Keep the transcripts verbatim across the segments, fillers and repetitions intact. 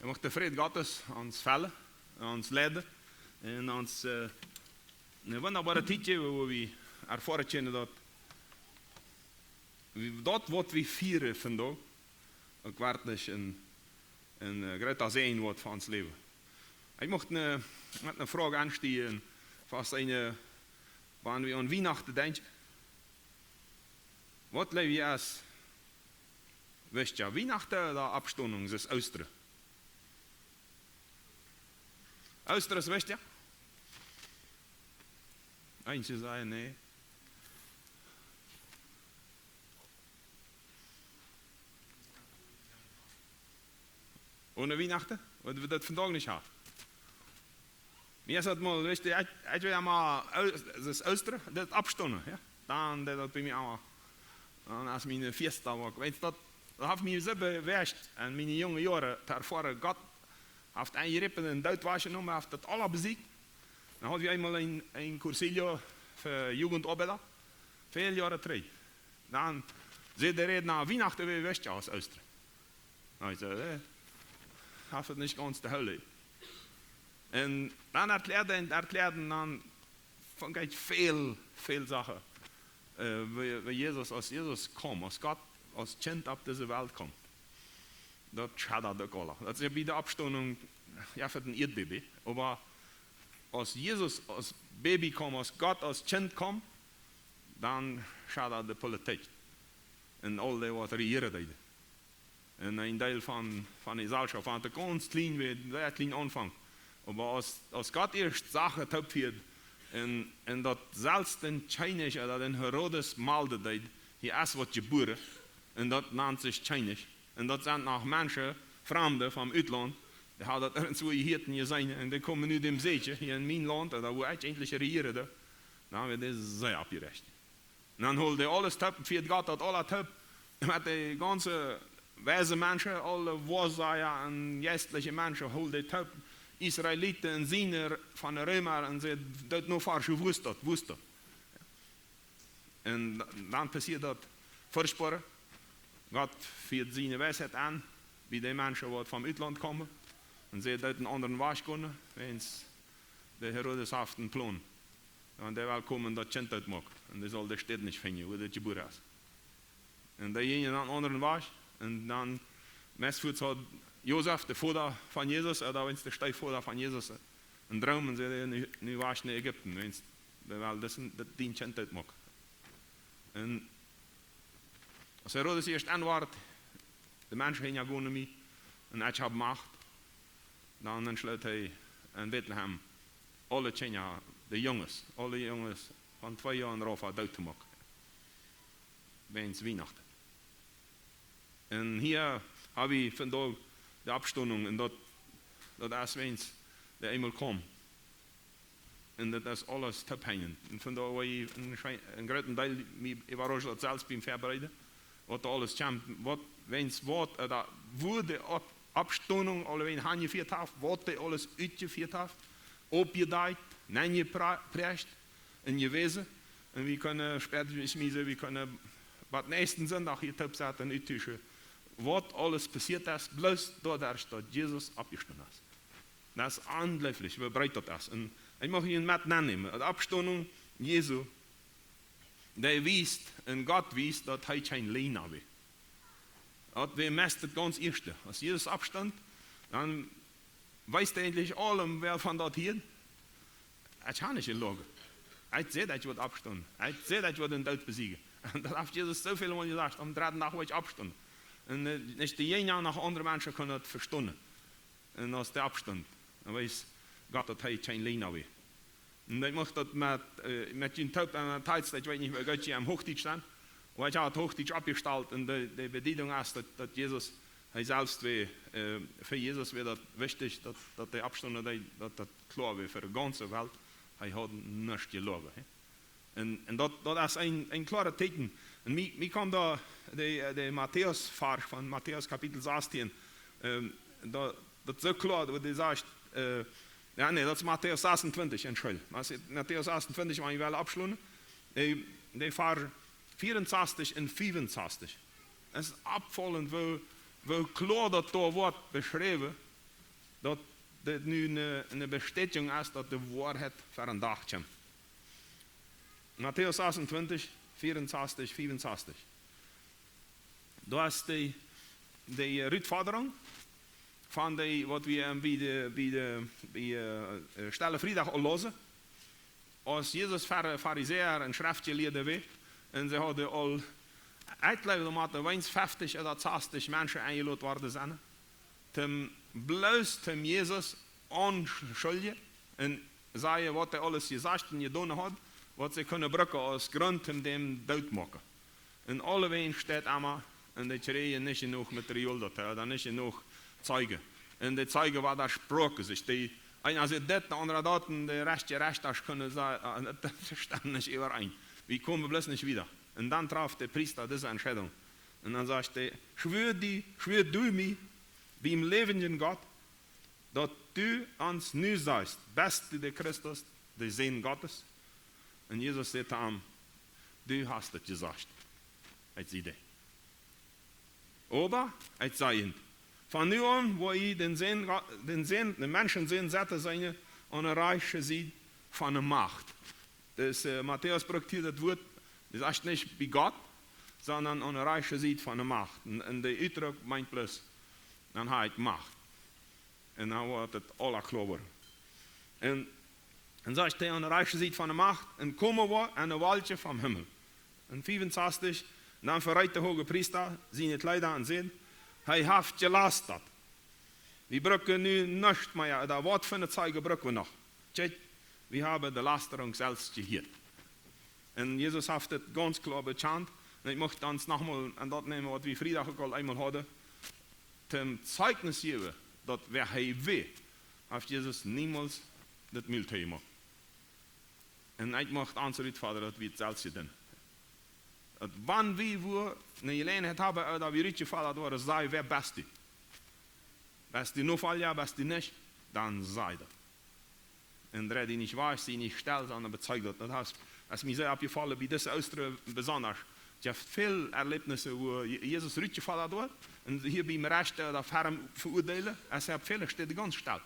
Mucht de Fräd Gottes ons fellen, ons leiden un ons, äh, eene wunderbare Tiet jäwen, wua wie erfoaren kjennen, daut wie, daut waut wie fieren vondoag uk werkjlich een, een, äh, groota Säajen woat fa ons Läwen. Ekj mucht eene, met eene Froag aunfangen, waut eene, wan wie aun Wienachten denkjen. Waut jleew jie es wichtja, Wienachten ooda Oppstonunk, daut es Oostren? Oostren es wichtja? Eenje sajen nä. Onen Wienachten? Wiels wie daut vondoag nich haben. Mie es daut mol, weetst du, ekj, ekj wia mau, Oos-, daut es Oostren, daut Oppstonen, jo. Dan deed daut bie mie emma, dan es miene Fiesta uk. Weetst du, daut, daut haft mie soo bewäacht en miene junge Joaren to erfoaren, Gott haft enjeräden un doot wajchjenomen, haft daut aules besieecht. Dan haud wie eemol een, een Cursillo fa Jugendoabeida, väl Joaren trigj. Dan säd de Rädna, Wienachten wia wichtja aus Oostren. Dan ekj säd, äh, haft daut nich gaunz to hoolen. Un dan erkjläad hee, erkjläad hee, dan funk ekj väl, väl Sachen, äh, woo, woo Jesus, aus Jesus kjeem, aus Gott, aus Kjint opp dise Welt kjeem. Daut schaddad uk aula. Daut es jo bie de Oppstonunk, jo, fa een Ieedbaby. Oba aus Jesus aus Baby kjeem, aus Gott aus Kjint kjeem, dan schaddad de Politik un aul dee waut rejieren deeden. Un een Deel von, von de Jeselschoft, von de gaunz kjlien, wia, sea kjlien aunfunk. Oba aus, aus Gott ieescht Sachen toopfieed un, un daut selfst dän Kjennich, äh, daut dän Herodes malden deed, hia es waut jebuaren, un daut nant sikj Kjennich. Un daut sent noch Menschen, Framde vom Utlaunt, dee haben daut irjentwua jehieet un jeseenen, un dee komen nu däm sieekjen, hia en mien Launt, ooda wua ekj eejentlich rejieren doo. Dan woat hee sea oppjerecht. Un dan hold hee aules toop, fieed Gott daut aula toop. Met de gaunze weise Menschen, aule Woasaja un jeistelje Menschen, hold hee toop. Israeliten un siene von de Reema un säd, daut nu fa soo, woo es daut, woo es daut? Un da-, dan passieed daut furchtboare. Gott fieed siene Weisheit aun, bie dee Menschen waut vom Utlaunt komen. Un see deeden aundren Wajch gonen, wiels de Herodes haft een Plon. Un dee well komen daut Kjint doot moaken. Un dee saul de Städ nich finjen, wua daut jebuaren es. Un dee jinjen dan aundren Wajch. Un dan, meist fuaz haud Josef, de Voda von Jesus, äh, daut wia de Steefvoda von Jesus, äh, een Droom un säd, nu, nu wajch no Ägipten, wiels dee well daut, daut dien Kjint doot moaken. Un aus Herodes ieescht aunwort, de Menschen hinja gonen mie, un ekj hab Macht, dan entschloot hee en Betlehem aule Kjinja, de Junges, aule Junges von twee Joa un rauf doot to moaken. Wiels Wienachten. Un hia hab wie vondoag de Oppstonunk un daut, daut es wiels dee eemol kjemt. Un daut es aules toophenjen. Un vondoag woa ekj een schee-, een grooten Deel mie äwarascht daut selfst biem Väabereiden. Waut doa aules kjemt, waut, wiels waut, äh, daut woat de Opp-, Oppstonunk aulawäajen aunjefieet haft, waut dee aules utjefieet haft, oppjedakjt, nenjepräajcht un jewäsen. Un wie kjennen späta, ekj meen, wie kjennen bie näakjsten Sindach hia toop setten un uttuschen, waut aules passieet es, bloos doaderch daut Jesus oppjestonen es. Daut es onjleeflich, woo breet daut es. Un ekj mucht junt met nennämen. De Oppstonunk Jesu, dee wiest, un Gott wiest, daut hee kjeen Läajna wia. Daut wia meist daut gaunz ieeschte. Aus Jesus oppstunt, dan wees hee eejentlich aulem, wäa von daut hieed: Ekj hab nich jeloagen. Ekj säd, ekj wudd oppstonen. Ekj säd, ekj wudd dän Doot besieejen. Un daut haft Jesus soo väl mol jesajcht: Aum dredden Dach woa ekj oppstonen. Un, äh, nich de Jinja, noch aundre Menschen kunnen daut vestonen. Un aus dee oppstunt, dan wees Gott, daut hee kjeen Läajna wia. Un ekj mucht daut met, äh, met junt toop aun de Tiet, ekj weet nich, woo goot jie aum Huachdietsch sent, oba ekj hab daut Huachdietsch oppjestalt un de, de Bediedunk es daut, daut Jesus, hee selfst wia, äh, fa Jesus wia daut wichtich, daut, daut hee oppstunt, daut, daut kloa wia fa de gaunze Welt, hee haud nuscht jeloagen, hè. Un, un daut, daut es een, een kloaret Tieekjen. Un mie, mie kjeem doa de, de Matäus-Varsch von Matäus Kapitel sastieen, ähm, daut, daut soo kloa, wua dee sajcht, äh, jo, nä, daut es Matäus sasuntwintich, entschuldicht. Mas-, Matäus sasuntwintich, wan jie wellen oppschlonen, äh, de Varsch veerunsastich un fiefunsastich. Daut es oppfaulent, woo, woo kloa daut doa woat beschräwen, daut dit nu eene, eene Bestätigung es, daut de Woarheit ver een Dach kjemt. Matäus sasuntwintich, vierunsastich, fiefunsastich. Doa es dee, dee Rutfodrunk von dee, waut wie, ähm, bie de, bie de, bie, äh, äh, Stelle Friedach aul läsen. Aus Jesus ver de Farisäa un Schreftjelieede wia, un see hauden aul, ekj jleew, doa motten weens feftich ooda sastich Menschen enjelot worden sennen, toom, bloos toom Jesus aunschuljen un sajen, waut hee aules jesajcht un jedonen haud, waut see kunnen brucken aus Grunt, om däm doot to moaken. Un aulewäajen steit emma, un dee kjrieejen nich jenuach Material doatoo, dan nich jenuach Zeijen. Un de Zeijen wadasproaken sikj. Dee eena säd dit, de aundra daut, un de rajchte Rechta kunnen sajen, ah, daut, daut stemt nich äwaein. Wie komen bloos nich wieda. Un dan traf de Priesta dise Entscheidung. Un dan sajcht hee: "Schwör die, schwör du mie, biem läwendjen Gott, daut du ons nu sajchst: Best du de Christus, de Sän Gottes?" Un Jesus säd to am: "Du hast et jesajcht." Ekj sie dee. Oba ekj saj junt, von nu aun woa jie dän Sän, Go-, dän Sän, dän Menschensän setten seenen aun de rajchte Sied von de Macht. Dus, äh, Matäus brukt hia daut Wuat, daut es nich bie Gott, sonda aun de rajchte Sied von de Macht. Un, un de Utdruck meent bloos, dan hab ekj Macht. Un dan woat et aula kloa woaren. Un, un sajcht hee: "Aun de rajchte Sied von de Macht, un komen woa aun de Wolkjen vom Himmel." Un fiefunsastich, dan vereet de Hoogepriesta siene Kjleeda un säd: "Hee haft jelastat. Wie brucken nu nuscht mea, ooda waut fa een Zeijen brucken wie noch? Kjikj, wie haben de Lasterunk selfst jehieet." Un Jesus haft et gaunz kloa bekjant. Un ekj mucht ons nochmol aun daut nämen, waut wie Friedach uk aul eemol hauden. Toom Zeichnis jäwen, daut wäa hee wia, haft Jesus niemols daut Mul tojemoakt. Un ekj mucht ons rutfodren, daut wie et selfst doonen. Daut wan wie wua eene Jeläajenheit haben, ooda wie rutjefoddat woaren, saj: "Wäa best du? Best du Nofolja, best du nich?" Dan saj daut. Un drei die nich wajch, sie nich stell, sonda bezeij daut. Daut es, es mie sea oppjefollen, bie dise Oostren besonda. Ekj hab väl Erläwnissen, wua Je-, Jesus rutjefoddat woat, un hia biem Rechta ooda ver am veuadeelen, es hee opp väle Städen gaunz stell.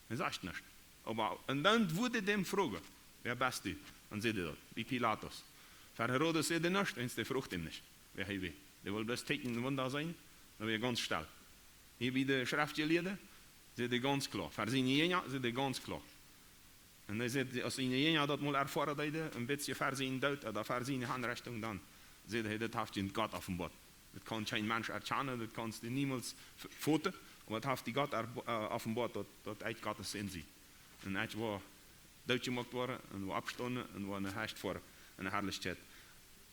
Hee sajcht nuscht. Oba, un dan wudd hee däm froagen: "Wäa best du?" Dan säd hee daut, bie Pilatus. Ver Herodes säd hee nuscht, wiels dee fruach am nich, wäa hee wia. Dee wull bloos Tieekjen un Wunda seenen, dan wia hee gaunz stell. Hia bie de Schreftjelieede säd hee gaunz kloa. Ver siene Jinja säd hee gaunz kloa. Un hee säd, aus siene Jinja daut mol erfoaren deeden, een bät ver sienen Doot ooda ver siene Hanrechtunk, dan säd hee: "Dit haft junt Gott openboat. Dit kaun kjeen Mensch erkjanen, dit kaust du niemols f-, foten, oba dit haft die Gott er-, äh, openboat, daut, daut ekj Gottes Sän sie. Un ekj woa dootjemoakt woaren, un woa oppstonen, un woa no Hecht foaren, un no Harlichkjeit."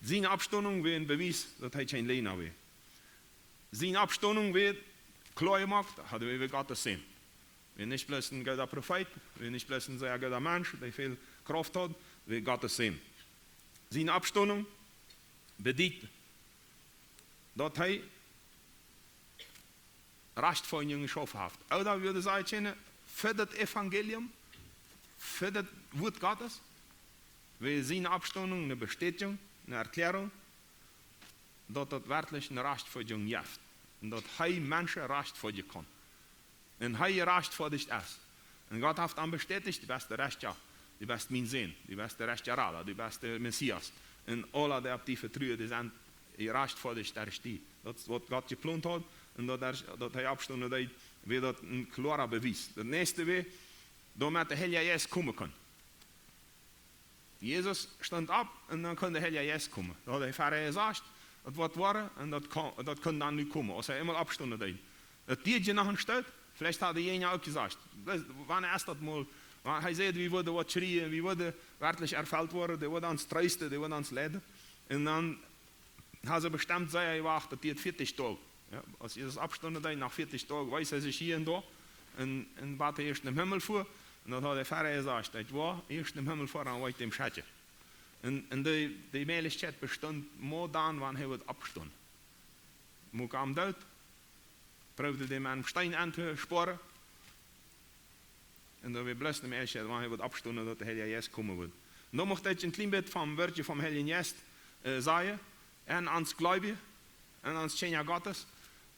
Siene Oppstonunk wia een Bewies, daut hee kjeen Läajna wia. Siene Oppstonunk wia kloa jemoakt, daut hee wia Gottes Sän. Wia nich bloos een gooda Profeet, wia nich bloos een sea gooda Mensch, dee väl Krauft haud, wia Gottes Sän. Siene Oppstonunk bediet, daut hee Rajchtfoadjunk jeschaufen haft. Ooda wie wudden sajen kjennen, fa daut Evangelium, fa daut Wuat Gottes, wia siene Oppstonunk eene Bestätigung, eene Erkjläarunk, daut daut werkjlich eene Rajchtfoadjunk jeft. Un daut hee Menschen rajchtfoadjen kaun. Un hee jerajchtfoadicht es. Un Gott haft am bestätigt: "Du best de Rechta, du best mien Sän, du best de rajchte Rada, du best de Messias." Un aule, dee opp die vetruen, dee sent jerajchtfoadicht derch die. Daut es waut Gott jeplont haud, un daut, daut hee oppstonen deed, wia daut een kloara Bewies. Daut näakjste wia, doamet de Heilje Jeist komen kaun. Jesus stunt opp un dan kunn de Heilje Jeist komen. Daut haud hee ver jesajcht, daut woat woaren, un daut kaun, daut kunn dan nu komen, aus hee eemol oppstonen deed. Daut dieed je noch een Stoot, veleicht hauden de Jinja uk jesajcht: "Wan es daut mol?" Wan hee säd, wie wudden waut kjrieen, wie wudden werkjlich erfelt woaren, dee wudden ons treesten, dee wudden ons leiden. Un dan hauden see bestemt sea jewacht, daut dieed vieetich Doag. Jo, aus Jesus oppstonen deed, no vieetich Doag wees hee sikj hia un doa. Un, un bat hee ieescht nom Himmel fua. Un daut haud hee ver jesajcht, daut woa ieescht nom Himmel fua, dan woa ekj däm schekjen. Un, un dee, dee Mäajlichkjeit bestunt mau dan, wan hee wudd oppstonen. Muak am doot, proowd dee met een Steen auntosporen. Un daut wia bloos ne Mäajlichkjeit, wan hee wudd oppstonen, daut de Heilje Jeist komen wudd. Un dan mucht ekj een kjlien bät vom Wuat vom Heiljen Jeist, äh, sajen, aun ons Gleubje, aun ons Kjinja Gottes.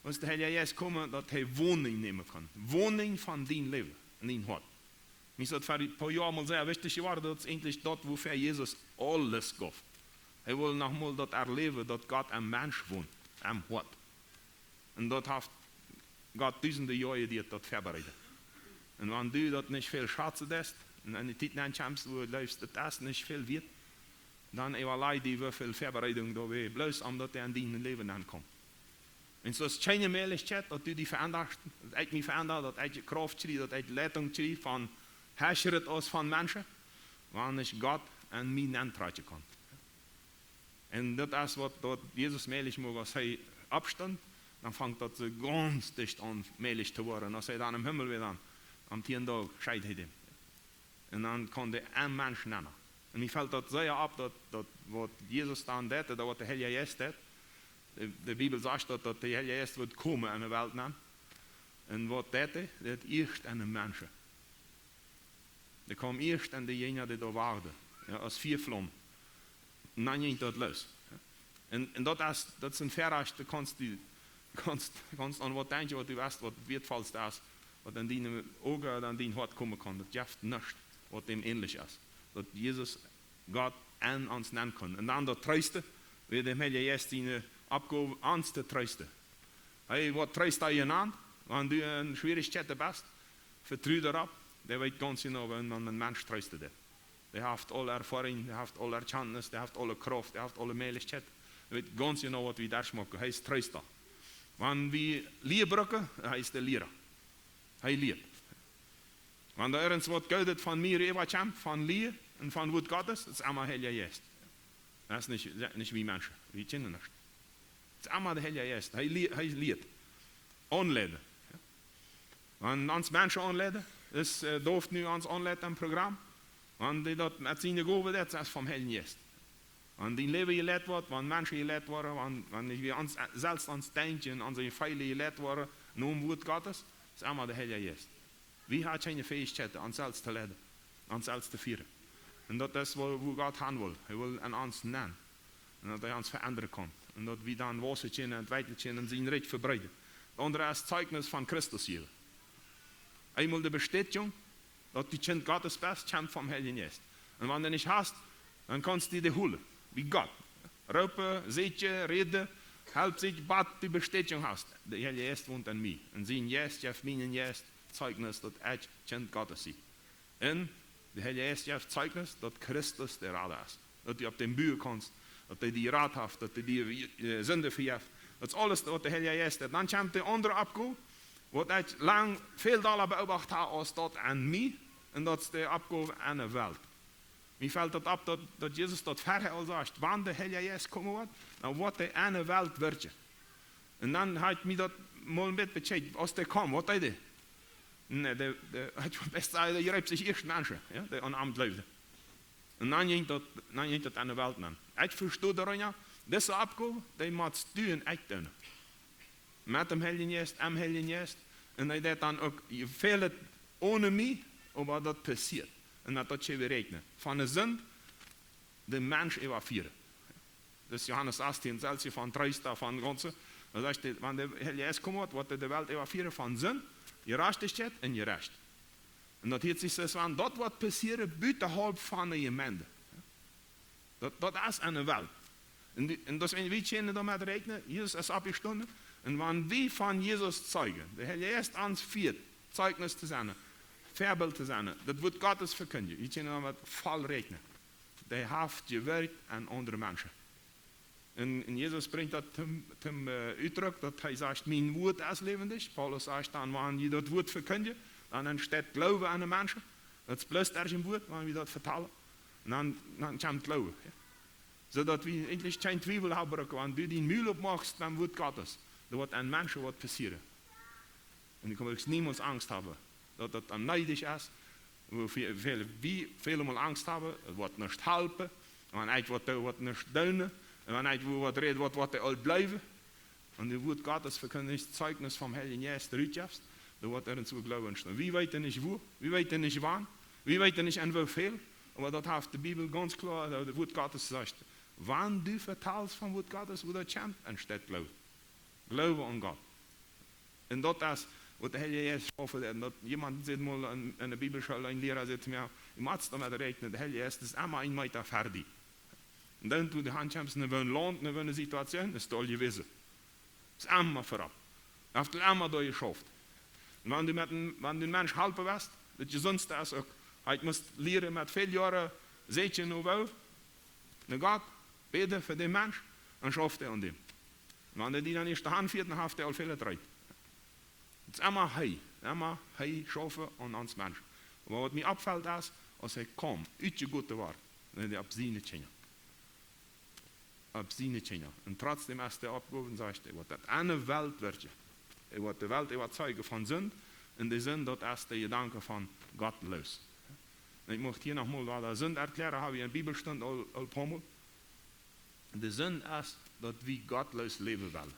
Must de Heilje Jeist komen, daut hee Woninj nämen kaun. Woninj von dien Läwen, en dien Hoat. Mie es daut ver een poa Joa mol sea wichtich jeworden, daut es eejentlich daut, wofäa Jesus aules jeef. Hee wull noch mol daut erläwen, daut Gott em Mensch wont, em Hoat. Un daut haft Gott dusende Joa jedieet, daut väabereiden. Un wan du daut nich väl schazen deist, un enne Tiet nenn kjemst, wua du jleefst, daut es nich väl wieet, dan äwalaj die, woo väl Väabereidunk doa wia, bloos om daut hee en dien Läwen nenn kaun. Un soo es kjeene Mäajlichkjeit, daut du die veendasch, daut ekj mie veenda, daut ekj Krauft kjrie, daut ekj Leitunk kjrie von Herrschet aus von Menschen, wan nich Gott en mie nentrakjen kaun. Un daut es waut, waut Jesus mäajlich muak, aus hee oppstunt, dan funk daut soo gaunz dicht aun mäajlich to woaren. Aus hee dan em Himmel wia, dan, aum tieenden Dach, scheed hee däm. Un dan kaun hee en Mensch nenn. Un mie felt daut sea opp, daut, daut waut Jesus dan deed, daut waut de Heilje Jeist deed. De, de Bibel sajcht daut, daut de Heilje Jeist wudd komen en de Welt nenn. Un waut deed hee? Dee deed ieescht en de Menschen. Dee kjeem ieescht en de Jinja, dee doa wajden. Jo, aus Fiaflaum. Un dan jinkj daut loos. Jo. Un, un daut es, daut es een Väarajcht, du kaust die, kaust, kaust aun waut denkjen, waut du weetst, waut wieetvollst es, waut en diene Uagen, en dien Hoat komen kaun. Daut jeft nuscht, waut däm änlich es. Daut Jesus, Gott, en ons nenn kaun. Un dan daut Treesten, wia däm Heiljen Jeist siene Oppgow, ons to treesten. Hee woat Treesta jenant, wan du en Schwierichkjeiten best, vetru doaropp, dee weet gaunz jeneiw, woo eena een Mensch treesten deit. Dee haft aul Erfoarunk, dee haft aul Erkjantnis, dee haft aule Krauft, dee haft aule Mäajlichkjeit. Dee weet gaunz jeneiw, waut wie derchmoaken. Hee es Treesta. Wan wie Lia brucken, hee es de Liera. Hee lieet. Wan doa irjent waut Goodet von mie äwakjemt, von Lia un von Wuat Gottes, daut es emma Heilja Jeist. Daut es nich, nich wie Menschen, wie Kjinja nich. Daut es emma de Heilja Jeist. Hee lie-, hee lieet. Aunleiden. Wan ons Menschen aunleiden, es, äh, Doft nu ons aunleiden em Programm. Wan dee daut met siene Gow deit, daut es vom Heiljen Jeist. Wan dien Läwen jeleit woat, wan Menschen jeleit woaren, wan, wan wie ons, äh, selfst ons denkjen, onse Jefeele jeleit woaren, nom Wuat Gottes, es emma de Heilja Jeist. Wie haben kjeene Fäichkjeit, ons selfst to leiden, ons selfst to fieren. Un daut es, wua, wua Gott han well. Hee well en ons nenn. Un daut hee ons veendren kaun. Un daut wie dan wausen kjennen, entwikjlen kjennen un sien Rikj vebreeden. Daut aundre es Zeichnis von Christus jäwen. Eemol de Bestätigung, daut du Kjint Gottes best, kjemt vom Heiljen Jeist. Un wan du nich hast, dan kaust du die holen, bie Gott. Roopen, sieekjen, räden, halpt sikj, bat du Bestätigung hast. De Heilje Jeist wont en mie. Un sien Jeist jeft mienen Jeist Zeichnis, daut ekj Kjint Gottes sie. Un de Heilje Jeist jeft Zeichnis, daut Christus de Rada es. Daut du opp däm buen kaust, daut hee die jerat haft, daut hee die, äh, Sinden vejeft. Daut es aules, waut de Heilje Jeist deit. Dan kjemt de aundre Oppgow, waut ekj lang väl dolla beobacht hab aus daut en mie, un daut es de Oppgow en de Welt. Mie felt daut opp, daut, daut Jesus daut verhäa aul sajcht, wan de Heilje Jeist komen woat, dan woat hee en de Welt wirkjen. Un dan haud mie daut mol een bät bekjikjt, aus dee kjeem, waut deed hee? Nä, dee, dee, ekj well best sajen, dee jreep sikj ieescht Menschen, jo, dee aun am jleewden. Un dan jinkj daut, dan jinkj daut en de Welt nenn. Ekj vesto doarenn, dise Oppgow, dee motst du un ekj doonen. Met däm Heiljen Jeist, em Heiljen Jeist. Un hee deit dan uk väl onen mie, oba daut passieet. Un daut, daut kjenn wie räakjnen. Von de Sind, dän Mensch äwafieren. Daut es Johanes achtieen, selfst hia von Treesta, von gaunze. Daut sajcht, wan de Heilje Jeist komen woat, woat hee de Welt äwafieren von Sind, Jerajchtichkjeit un Jerecht. Un daut hieet sikj soo aun, daut woat passieren, buta Help von de Jemeent. Daut, daut es en de Welt. Un die, un daut es, wan wie kjennen doamet räakjnen, Jesus es oppjestonen. Un wan wie von Jesus zeijen, de Heilje Jeist ons fieet, Zeichnis to sennen, Väabilt to sennen, daut Wuat Gottes vekjindjen, wie kjennen doamet voll räakjnen. Dee haft jewirkjt en aundre Menschen. Un, un Jesus brinjt daut toom, toom, äh, Utdruck, daut hee sajcht, mien Wuat es läwendich. Paulus sajcht dan, wan jie daut Wuat vekjindjen, dan entsteit Gloowen en de Menschen. Daut es bloos derch een Wuat, wan wie daut vetalen. Un dan, dan kjemt Gloowen, jo. Soo daut wie eejentlich kjeen Twiewel haben brucken, wan du dien Mul oppmoakst biem Wuat Gottes, dan woat en Menschen waut passieren. Un du kaust niemols Angst haben, daut daut dan needich es, woo väl, väl, wie väl mol Angst haben, et woat nuscht halpen, wan ekj waut doo, woat nuscht doonen, un wan ekj woo waut räd, woat, woat dee aul bliewen. Wan du Wuat Gottes vekjindjst, Zeichnis vom Heiljen Jeist rutjefst, dan woat doa een Gloowen entstonen. Wie weeten nich woo, wie weeten nich wan, wie weeten nich en woo väl, oba daut haft de Bibel gaunz kloa, daut Wuat Gottes sajcht, wan du vetalst vom Wuat Gottes, woo daut kjemt, entsteit Gloowen. Gloowen aun Gott. Un daut es, waut de Heilje Jeist schaufen deit. Un daut, jemaunt säd mol en, en de Bibelschool, een Liera säd to mie: "Du motst doamet räakjnen, de Heilje Jeist es emma een Meeta ver die." Un dan, aus du hankommst en een Launt, en eene Situation, es daut aul jewast. Es emma verropp. Haft aul emma doa jeschauft. Un wan du met een, wan du een Mensch halpen west, daut jesundste es uk. Ekj must lieren met väl Joaren secha no woo, no Gott, bäden fa dän Mensch, dan schauft hee aun däm. Wan hee die dan ieescht de Haunt fieet, dan haft hee aul väl Trigj. Daut es emma hee, emma hee schaufen aun ons Mensch. Oba waut mie oppfelt es, aus hee kjemt, utjegoten woat, dan hee opp siene Kjinja. Opp siene Kjinja. Un trotzdäm es hee oppjehowen un sajcht, hee woat daut aun de Welt werkjen. Hee woat de Welt äwazeijen von Sind. Un de Sind, daut es de Jedanke von gottloos. Un ekj mucht hia noch mol wada Sind erkjlären, hab ekj en Bibelstund aul, aul poamol. De Sind es, daut wie gottloos läwen wellen.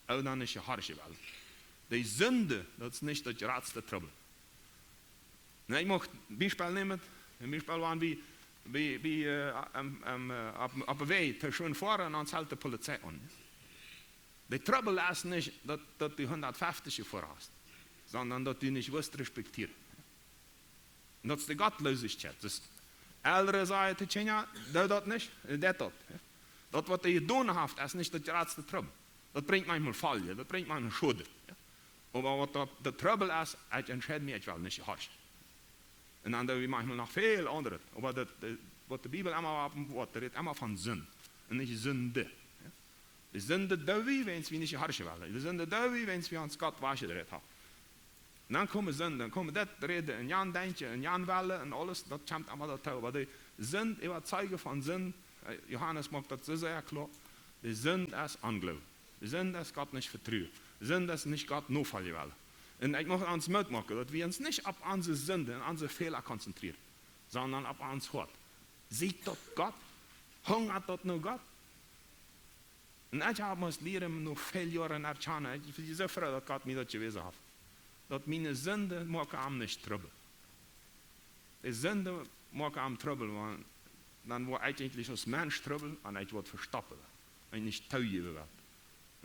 Ooda nich jehorchen wellen. De Sind, daut es nich daut jratste Trubbel. Na, ekj mucht een Biespel nämen. Een Biespel, wan wie, wie, wie, äh, am, am, äh, opp, opp de Wajch to schwind foaren un ons helt de Polizei aun. De Trubbel es nich daut, daut du hundatfeftich jefoaren hast, sonda daut du nich woascht respektieren. Un daut es de Gottlosigkeit. Daut Elren sajen to Kjinja: "Doo daut nich, un doo daut." Jo. Daut, waut hee jedonen haft, es nich daut jratste Trubbel. Daut brinjt maunchmol Foljen, daut brinjt maunchmol Schoden. Jo. Oba waut daut, de Trubbel es, ekj entscheid mie, ekj well nich jehorchen. Un dan doo wie maunchmol noch väl aundret. Oba daut, de, waut de Bibel emma opp, waut rät emma von Sind. Un nich Sind. Jo. De Sind doo wie, wiels wie nich jehorchen wellen. De Sind doo wie, wiels wie ons Gott wajchjedreit haben. Un dan kome Sind, dan kome daut Räden un jan Denkjen un jan Wellen un aules, daut kjemt emma doatoo. Oba de Sind, äwazeijen von Sind, äh, Johanes moakt daut soo sea kloa, de Sind es Ongloowen. De Sind es Gott nich vetruen. De Sind es nich Gott nofoljen wellen. Un ekj mucht ons Moot moaken, daut wie ons nich opp onse Sind un onse Fäla konzentrieren, sonda opp ons Hoat. Sitt daut Gott? Hungat daut no Gott? Un ekj hab must lieren, no väl Joaren erkjanen, ekj sie soo froo, daut Gott mie daut jewäsen haft, daut miene Sind moaken am nich Trubbel. De Sind moaken am Trubbel, wan, dan woa ekj eejentlich aus Mensch Trubbel, wan ekj waut vestoppen well, wan ekj nich toojäwen well.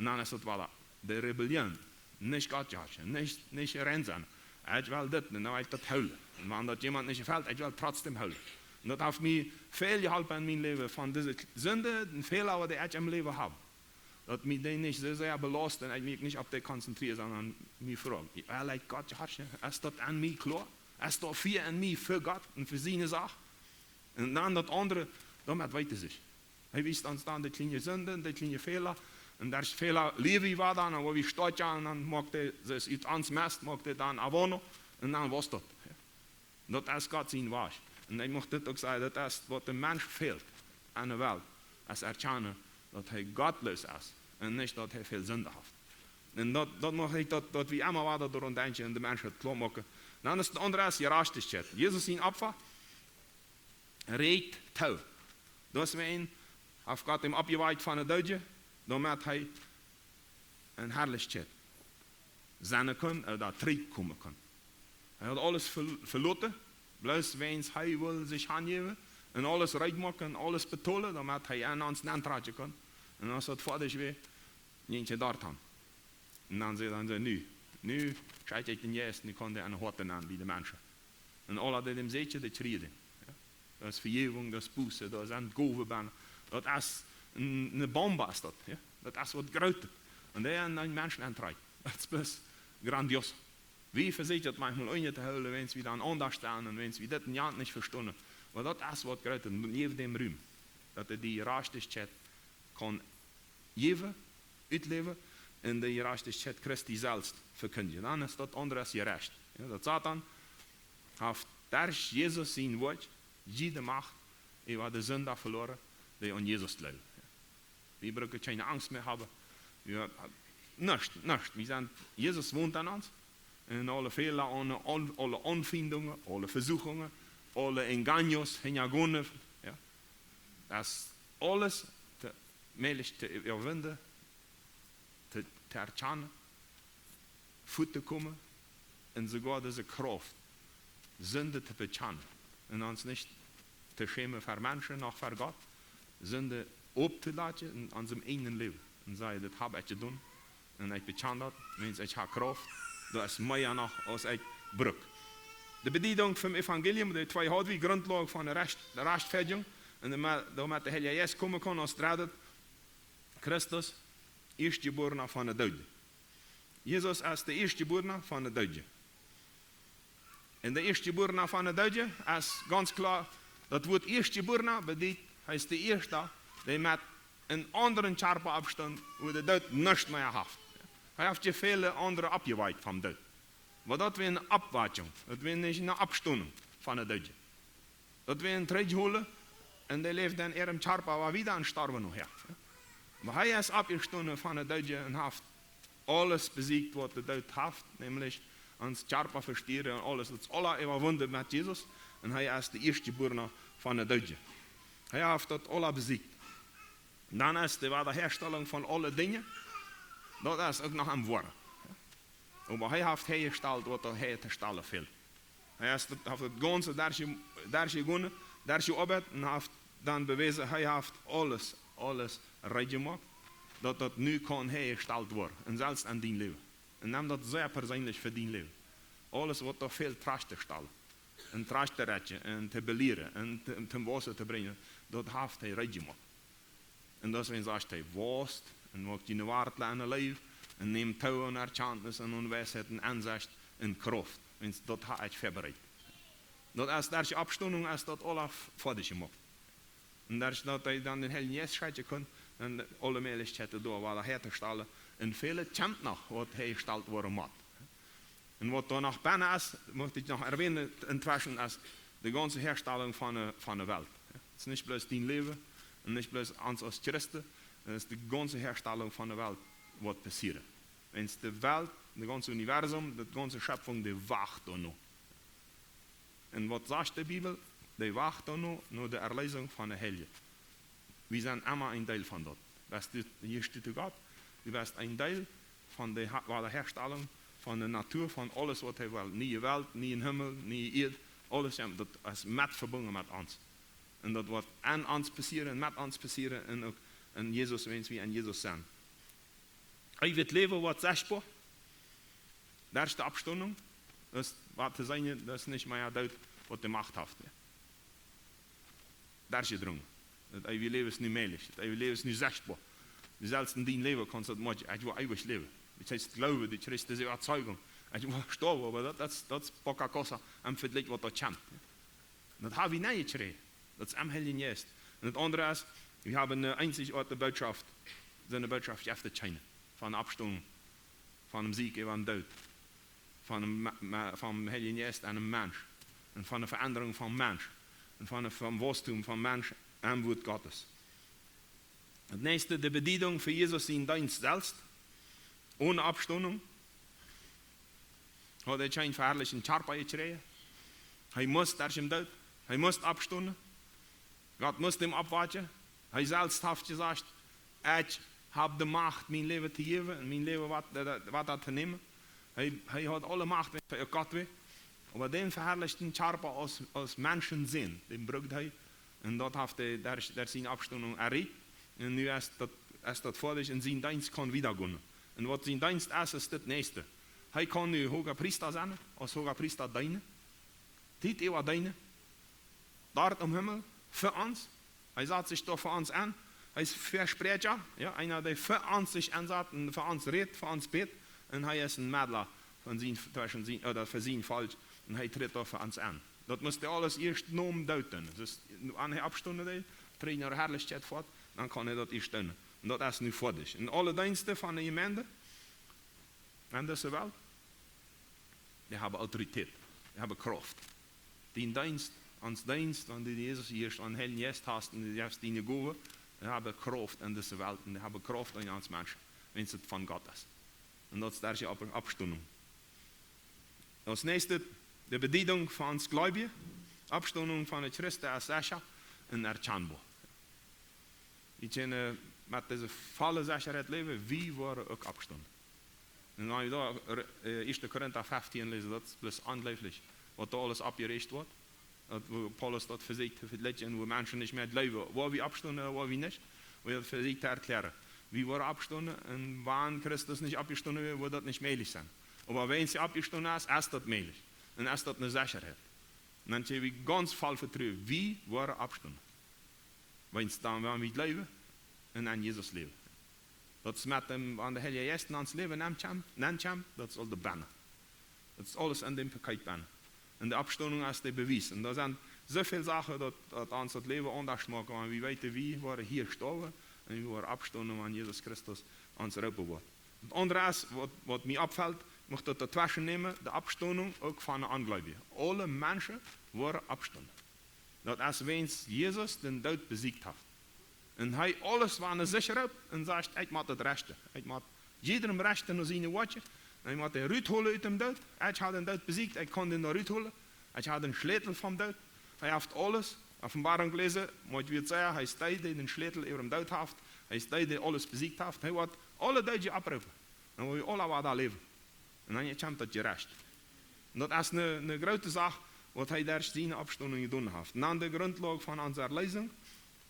Un dan es daut wada de Rebellion. Nich Gott jehorchen, nich, nich rein sennen. Ekj well dit, un dan well ekj daut hoolen. Un wan daut jemaunt nich jefelt, ekj well trotzdäm hoolen. Un daut haft mie väl jeholpen en mien Läwen, von dise Sind, de Fäla, waut ekj em Läwen hab, daut mie dee nich soo sea belaust un ekj mie nich opp dee konzentrieren, sonda mie froagen: "Well ekj Gott jehorchen? Es daut en mie kloa? Es doa Fia en mie fa Gott un fa siene Sach?" Un dan daut aundre, doamet weet hee sikj. Hee wiest ons dan de kjliene Sinden, de kjliene Fäla. Un dee Fäla läwen wie dan, un woo wie stoakj aun, dan moakt hee, daut es ut ons Mest, moakt hee dan Abono. Un dan wia daut. Jo. Daut es Gott sien Wajch. Un ekj mucht dit uk sajen, daut es, waut dän Mensch fält aun de Welt, es erkjanen, daut hee gottloos es un nich, daut hee väl Sind haft. Un daut, daut mucht ekj, daut, daut wie emma wada doaraun denkjen un de Menschheit kloa moaken. Dan es daut aundre es Jerajchtichkjeit. Jesus sien Opfa rieekjt too. Daut es, wan haft Gott am oppjewakjt von de Doodje, doamet hee en Harlichkjeit sennen kunn, ooda trigj komen kunn. Hee haud aules ve-, veloten, bloos wiels hee wull sikj hanjäwen un aules reed moaken un aules betolen, doamet hee aun ons nantrakjen kunn. Un aus daut foadich wia, jinkj hee doa han. Un dan säd hee: "Nu, nu schekj ekj dän Jeist, nu kaun dee aun de Hoaten aun bie de Menschen." Un aule, dee dän seenen, dee kjrieen dän. Jo? Daut es Vejäwunk, daut es Buße, daut es Entgowen. Daut es een, eene Bombe es daut. Jo? Daut es waut Grootet. Un dee aun de Menschen auntrakjen. Daut es bloos grandios. Wie vesieekjen daut maunchmol unja to hoolen, wan wie dan aundasch sent un wan wie dit un jant nich vestonen. Oba daut es waut Grootet. Un jäw däm Rum, daut hee dee Jerajchtichkjeit kaun jäwen, utläwen un de Jerajchtichkjeit Christi selfst vekjindjen. Dan es daut aundre es jerajcht. Jo, daut Soton haft derch Jesus sien Wort jiede Macht äwa de Sind veloaren, dee aun Jesus jleewen. Wie brucken kjeene Angst mea haben. Wie, nuscht, nuscht. Wie sent, Jesus wont aun ons. Un aule Fäla, aule, aule Aunfeindungen, aule Vesuchungen, aule engaños, hinjagone, jo. Daut es aules to, mäajlich to äwawinjen, to, to erkjanen, väatokomen un soogoa dise Krauft, Sind to bekjanen. Un ons nich to schämen ver Menschen noch ver Gott, Sind opptolaten en onsem eejnen Läwen. Un sajen: "Dit hab ekj jedonen." Un ekj bekjan daut, wiels ekj ha Krauft, daut es mea noch aus ekj bruk. De Bediedunk vom Evangelium, dee twee haud wie, Grundlage von de Recht, de Rechtfertigung. Un doamet, doamet de Heilje Jeist komen kaun aus dreddet, Christus, Ieeschtjebuarna von de Doodje. Jesus es de Ieeschtjebuarna von de Doodje. Un de Ieeschtjebuarna von de Doodje es gaunz kloa, daut Wuat Ieeschtjebuarna bediet, hee es de Ieeschta, dee met een aundren Kjarpa oppstunt, wua de Doot nuscht mea haft. Hee haft je väle aundre oppjewakjt vom Doot. Oba daut wia eene Oppwakjunk, daut wia nich eene Oppstonunk von de Doodje. Daut wia een trigjholen un dee läwden en äarem Kjarpa, oba wieda un storwen nohäa. Oba hee es oppjestonen von de Doodje un haft aules besieekjt, waut de Doot haft, nämlich ons Kjarpa vesteeren un aules, daut es aula äwawunden met Jesus. Un hee es de Ieeschtjebuarna von de Doodje. Hee haft daut aula besieekjt. Dan es de Wadaherstellunk von aule Dinja, daut es uk noch aum woaren. Oba hee haft häajestalt, waut doa häajetostalen fält. Hee es daut, haft daut gaunze derch, derchjegonen, derchjeoabeit un haft dan bewäsen, hee haft aules, aules reed jemoakt, daut daut nu kaun häajestalt woaren. Un selfst en dien Läwen. Un nem daut sea perseenlich fa dien Läwen. Aules, waut doa fält, trajcht to stalen. Un trajcht to räden, un to belieren, un to, un toom Wausen to brinjen, daut haft hee reed jemoakt. Un daut es, wan sajcht hee, wausst, un moakt diene Wartlen en de Leew, un nemt too aun Erkjantnis un aun Weisheit un Ensecht un Krauft, wiels daut ha ekj vebereit. Daut es derch Oppstonunk, es daut aula f-, foadich jemoakt. Un derch daut hee dan dän Heiljen Jeist schekjen kunn, dan aule Mäajlichkjeiten doa wada häajetostalen. Un väl kjemt noch, waut häajestalt woaren mott. Un waut doa noch bennen es, mucht ekj noch erwänen, entweschen es de gaunze Häastalunk von de, von de Welt. Daut es nich bloos dien Läwen un nich bloos ons aus Christen, daut es de gaunze Häastalunk von de Welt, waut passieren. Wiels de Welt, daut gaunze Universum, daut gaunze Schepfunk, dee wacht doano. Un waut sajcht de Bibel? Dee wacht doano, no de Erleesunk von de Heilje. Wie sent emma een Deel von daut. Best du, hia steit Gott, du best een Deel von de Ha-, Wadaherstellung von de Natua, von aules, waut hee well. Niee Welt, nieen Himmel, niee Ieed, aules, jo, daut es met vebungen met ons. Un daut woat aun ons passieren, met ons passieren un uk en Jesus, wan wie en Jesus sent. Eewjet Läwen woat sechtboa. Daut es de Oppstonunk. Daut es waut to seenen, daut es nich mea Doot, waut de Macht haft. Daut es jedrungen. Daut eewje Läwen es nu mäajlich. Daut eewje Läwen es nu sechtboa. Du selfst en dien Läwen kaust daut moakjen. Ekj well eewich läwen. Daut heet, Gloowen, du kjrichst dise Äwazeigung. Ekj well stoawen, oba daut, daut, daut es poca cosa em Vejlikj, waut doa kjemt. Daut ha wie nich jekjräajen. Daut es aum Heiljen Jeist. Un daut aundre es, wie haben eene eenzigartige Bootschoft. Soone Bootschoft jeft et kjeene. Von Oppstonunk, von däm Sieg äwa dän Doot, von däm Ma-, Ma-, vom Heiljen Jeist aun dän Mensch un von de Veendrunk vom Mensch un von de, vom Wausstum vom Mensch aum Wuat Gottes. Daut näakjste, de Bediedunk fa Jesus sienen Deenst selfst. Oone Oppstonunk haud hee kjeen veharlichten Kjarpa jekjräajen. Hee must derch dän Doot. Hee must oppstonen. Gott must am oppwakjen. Hee selfst haft jesajcht: "Ekj hab de Macht, mien Läwen to jäwen un mien Läwen waut, äh, waut to nämen." Hee, hee haud aule Macht, wiels hee Gott wia. Oba dän veharlichten Kjarpa aus, aus Menschensän, dän brukt hee. Un daut haft hee derch, derch siene Oppstonunk erreicht. Un nu es daut, es daut foadich un sien Deenst kaun wieda gonen. Un waut sien Deenst es, es daut näakjste. Hee kaun nu Hooga Priesta sennen, aus Hooga Priesta deenen. Tiet äwa deenen. Doa em Himmel, fa ons. Hee sat sikj doa fa ons aun. Hee es Vespräakja, jo, eena, dee fa ons sikj ensat un fa ons rät, fa ons bät. Un hee es een Medla von sien, tweschen sien, ooda fa sien Volkj. Un hee trädt doa fa ons aun. Daut must hee aules ieescht nom Doot doonen. Daut es, wan hee oppstonen deed, träd no Harlichkjeit foat, dan kaun hee daut ieescht doonen. Un daut es nu foadich. Un aule Deensten von de Jemeent, en dise Welt, dee haben Autoritäet, dee haben Krauft. Dien Deenst, ons Deenst, wan du Jesus hia aum Heiljen Jeist hast un du hast diene Gowen, dee haben Krauft en dise Welt un dee haben Krauft en ons Menschen, wan et von Gott es. Un daut es de Opp-, Oppstonunk. Aus näakjstet, de Bediedunk von ons Gleubje. Oppstonunk von de Christen es secha un erkjanboa. Wie kjennen met dise volle Sechaheit läwen, wie woaren uk oppstonen. Un wan wie doa, äh, Ieeschte Korinta feftieen läsen, daut es bloos onjleeflich, waut doa aules oppjerajcht woat. Daut, woo Paulus daut vesieekjt to vejlikjen, woo Menschen nich mea jleewen, woa wie oppstonen, woa wie nich, woo hee daut vesieekjt to erkjläaren. Wie woaren oppstonen, un wan Christus nich oppjestonen wia, wudd daut nich mäajlich sennen. Oba wan hee oppjestonen es, es daut mäajlich. Un es daut eene Sechaheit. Un dan kjenn wie gaunz voll vetruen, wie woaren oppstonen. Wan dan, wan wie jleewen un aun Jesus läwen. Daut es met däm, wan de Heilje Jeist en ons Läwen nenkjemt, nenkjemt, daut es aul de Benne. Daut es aules aun däm Paket bennen. Un de Oppstonunk es de Bewies. Un doa sent soo väl Sachen, daut, daut ons daut Läwen aundasch moaken, wan wie weeten, wie woaren hia stoawen un wie woaren oppstonen, wan Jesus Christus ons roopen woat. Daut aundre es, waut, waut mie oppfelt, mucht daut doatweschen nämen, de Oppstonunk uk von de Onjleewje. Aule Menschen woaren oppstonen. Daut es, wiels Jesus dän Doot besieecht haft. Un hee aules, wan hee sikj roopt un sajcht: "Ekj mott daut rechten. Ekj mott jiedrem rechten no siene Woakjen. Ekj mott dän rutholen ut däm Doot. Ekj hab dän Doot besieecht, ekj kaun dän doa rutholen. Ekj hab dän Schlätel vom Doot." Hee haft aules. Openboarunk läsen, mott wie sajen, hee es dee, dee dän Schlätel äwa dän Doot haft. Hee es dee, dee aules besieecht haft. Hee woat aule Doodje opproopen. Dan woa wie aule wada läwen. Un dan kjemt daut Jerecht. Un daut es eene, eene groote Sach, waut hee derch siene Oppstonunk jedonen haft. Un dan de Grundlage von onse Erlösung.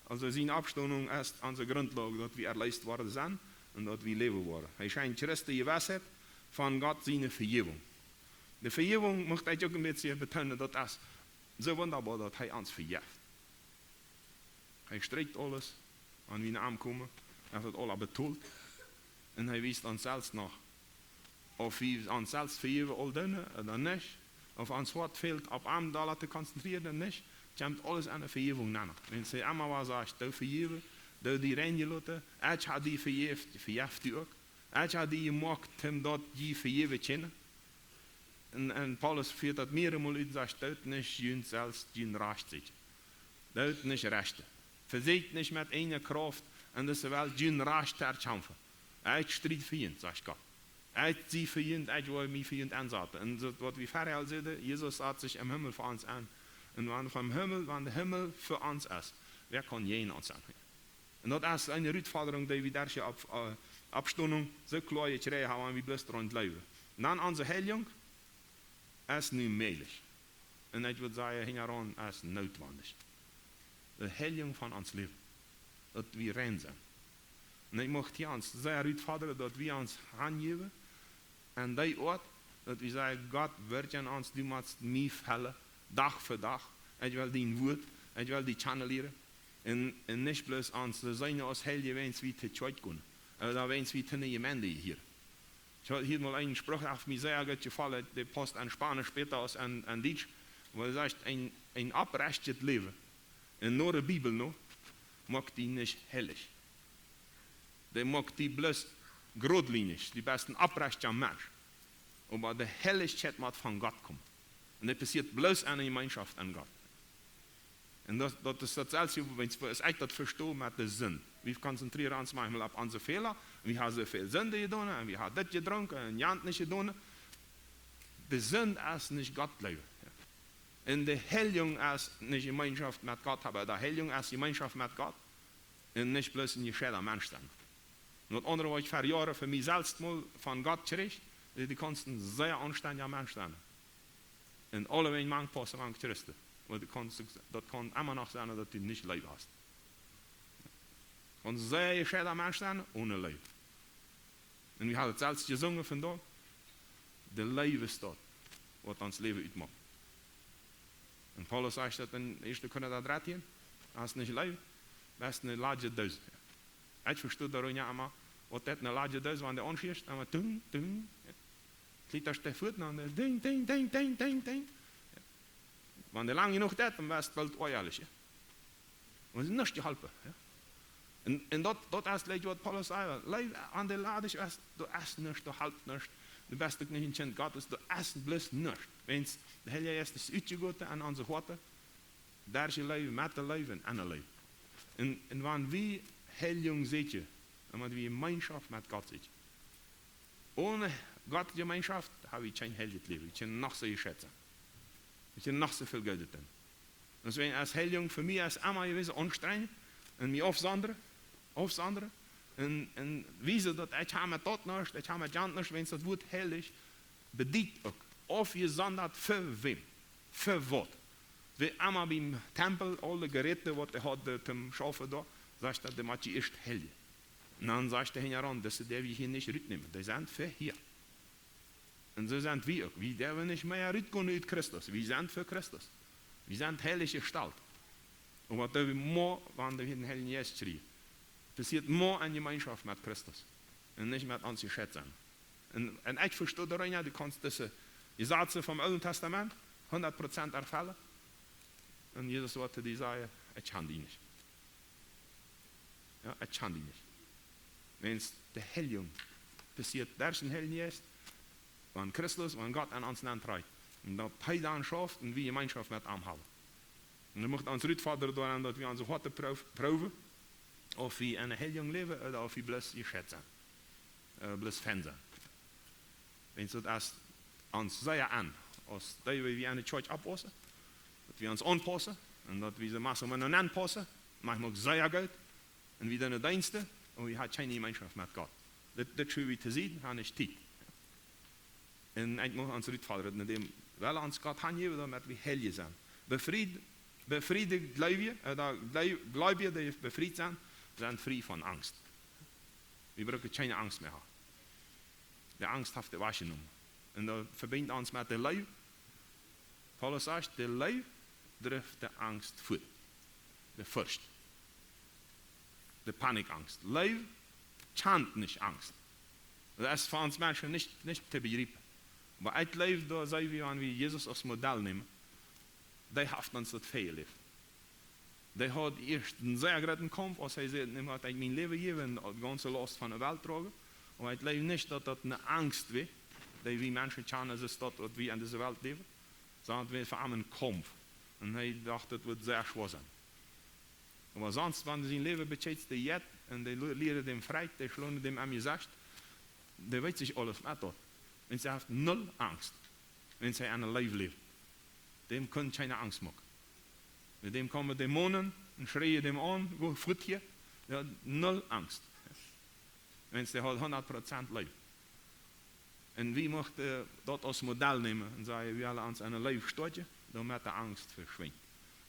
Aulsoo siene Oppstonunk es onse Grundlage, daut wie erleest worden sent un daut wie läwen woaren. Hee schenkjt Christen de Jewissheit von Gott siene Vejäwunk. De Vejäwunk mucht ekj uk een bät betoonen, daut es soo wundaboa, daut hee ons vejeft. Hee strakjt aules, wan wie no am komen, hee haft daut aul betolt. Un hee wiest ons selfst no, auf wie ons selfst vejäwen aul doonen ooda nich, auf ons Hoat fält, opp am doa to konzentrieren ooda nich, kjemt aules aun de Vejäwunk nenn. Wan hee emma wada sajcht: "Doo vejäwen, doo die reinloten, ekj hab die vejäft, vejeft die uk. Ekj hab die jemoakt, om daut die vejäwen kjennen." Un, un Paulus fieet daut mearemol ut un sajcht: "Doot nich junt selfst jun Rajcht secha. Doot nich rechten. Vesieekjt nich met eene Krauft en dise Welt jun Rajcht to erkjamfen. Ekj stried fa junt, sajcht Gott. Ekj sie fa junt, ekj woa mie fa junt ensaten." Un daut, waut wie verhäa säden, Jesus sat sikj em Himmel fa ons en. Un wan vom Himmel, wan de Himmel fa ons es, wäa kaun jäajen ons sennen? Un daut es eene Rutfodrunk, dee wie derch de Opp-, äh, Oppstonunk soo kloa jekjräajen haben, wan wie bloos doaraun jleewen. Un dan onse Heiligung es nu mäajlich. Un ekj wudd sajen, hinjaraun es nootwendig. De Heiligung von ons Läwen. Daut wie rein sent. Un ekj mucht hia ons sea rutfodren, daut wie ons hanjäwen aun dee Oat, daut wie sajen: "Gott, werkj aun ons, du motst mie fellen, Dach fa Dach. Ekj well dien Wuat, ekj well die kjanen lieren." Un, un nich bloos ons soo seenen aus Heilje, wan wie to Kjoakj gonen. Ooda wan wie to eene Jemeent jehieren. Ekj haud hia mol eenen Spruch, haft mie sea goot jefollen, dee paust en Spanisch bäta aus en, en Dietsch, wua hee sajcht: "Een, een opprechtjet Läwen, un no de Bibel no, moakt die nich heilich. Dee moakt die bloos grotlienich, du best een opprechtja Mensch. Oba de Heilichkjeit mott von Gott komen. Un dee passieet bloos enne Jemeenschoft met Gott." Un daut, daut es daut selwje, wan, aus ekj daut vesto met de Sind. Wie konzentrieren ons maunchmol opp onse Fäla. Wie haben soo väl Sind jedonen un wie haben dit jedrunken un jant nich jedonen. De Sind es nich Gott jleewen. Un de Heiligung es nich Jemeenschoft met Gott haben. De Heiligung es Jemeenschoft met Gott. Un nich bloos een jescheita Mensch sennen. Un daut aundre, waut ekj ver Joaren fa mie selfst mol von Gott kjrieech, dee, du kaust een sea aunstendja Mensch sennen. Un aulewäajen mank paussen, mank Christen. Oba du kaust, daut kaun emma noch sennen, daut du nich Leew hast. Kaust een sea jescheita Mensch sennen, onen Leew. Un wie haben daut selfst jesungen vondoag. De Leew es daut, waut ons Läwen utmoakt. Un Paulus sajcht daut en ieeschte Korinta dartieen: "Hast nich Leew, best eene ladje Dos." Ekj vesto doa nich emma, waut daut eene ladje Dos, wan dee aunschieet, emma tung, tung. Kjliet daut de Foot aun, ding, ding, ding. Wan dee lang jenuach deit, dan woat et boolt oajalich, jo. Un nuscht jeholpen, jo. Un, un daut, daut es, like, waut Paulus säd: "Leew aun de Ladisch es, doa es nuscht, doa halpt nuscht. Du best uk nich een Kjint Gottes, doa es bloos nuscht." Wan de Heilje Jeist es utjegoten aun onse Hoaten, derch de Leew, met de Leew un enne Leew. Un, un wan wie Heiligung seekjen, dan motten wie Jemeenschoft met Gott seekjen. Onen Gott Jemeenschoft haben wie kjeen heiljet Läwen. Wie kjennen noch soo jescheet sennen. Wie kjennen noch soo väl Goodet doonen. Deswäajen es Heiligung fa mie es emma jewast aunstrenjent. Un mie aufsondren, aufsondren. Un, un wiesen, daut ekj hab met daut nuscht, ekj hab met jant nuscht, wan daut Wuat heilich bediet uk. Aufjesondert fa wäm? Fa waut? Wie emma biem Tempel, aule Jeräte, waut dee hauden, äh, toom Schaufen doa, sajcht daut, dee mott jie ieescht heiljen. Un dan sajcht hee hinjaraun: "Dise däw jie hia nich rutnämen. Dee sent fa hia." Un soo sent wie uk. Wie däwen nich mea rutgonen ut Christus. Wie sent fa Christus. Wie sent heilich jestalt. Un waut doo wie? Mau, wan wie dän Heiljen Jeist kjrieen, passieet mau en Jemeenschoft met Christus un nich met ons Jeschäft sennen. Un, un ekj vesto doaraun, jo, du kaust dise Jesazen vom Oolen Tastament hundat Prozent erfellen. Un Jesus woat to die sajen: "Ekj kjan die nich. Jo, ekj kjan die nich." Wiels de Heiligung passieet derch dän Heiljen Jeist, wan Christus, wan Gott aun ons nenn träden. Un daut hee dan schauft un wie Jemeenschoft met am haben. Un hee mucht ons rutfodren doaraun, daut wie onse Hoaten proow-, proowen, auf wie enne Heiligung läwen ooda auf wie bloos Jeschäft sent, äh, bloos Fan sent. Wiels daut es ons sea aun, aus dee wie, wie enne Kjoakj oppwausen, daut wie ons aunpaussen un daut wie soo mau soo mau aunpaussen, maunchmol uk sea goot, un wie doonen Deenste, oba wie haben kjeene Jemeenschoft met Gott. Dit, dit schuwen wie to Sied, haben nich Tiet. Un ekj mucht ons rutfodren, en däm well ons Gott hanjäwen, doamet wie heilje sent. Befried, befriede Gleubje, äh, doa Gleu-, Gleubje, dee befriet sent, sent frie von Angst. Wie brucken kjeene Angst mea haben. De Angst haft hee wajchjenomen. Un daut vebinjt ons met de Leew. Paulus sajcht, de Leew drift de Angst fuat. De Forcht. De Panikangst. Leew kjant nich Angst. Daut es fa ons Menschen nich, nich to bejriepen. Oba ekj jleew, doa sent wie, wan wie Jesus aus Modell nämen, dee haft ons daut väajeläft. Dee haud ieescht eenen sea grooten Kaumf, aus hee säd: "Nu mott ekj mien Läwen jäwen un de gaunze Laust von de Welt droagen." Oba ekj jleew nich, daut daut eene Angst wia, dee wie Menschen kjanen, es daut, waut wie en dise Welt läwen, sonda daut wia fa am een Kaumf. Un hee docht, daut wudd sea schwoa sennen. Oba sonst, wan du sien Läwen bekjikjst, dee jeit un dee lu-, lieren däm Fräd, dee schlonen däm aum Jesecht, dee weet sikj aules met daut. Un hee haft null Angst. Wiels hee aun de Leew läft. Däm kaun kjeena Angst moaken. Met däm komen Dämonen un schrieen däm aun: "Go fuat hia." Jo, null Angst. Wiels hee haud hundat Prozent Leew. Un wie muchten daut aus Modell nämen un sajen, wie wellen ons aun de Leew stoakjen, doamet de Angst veschwinjt.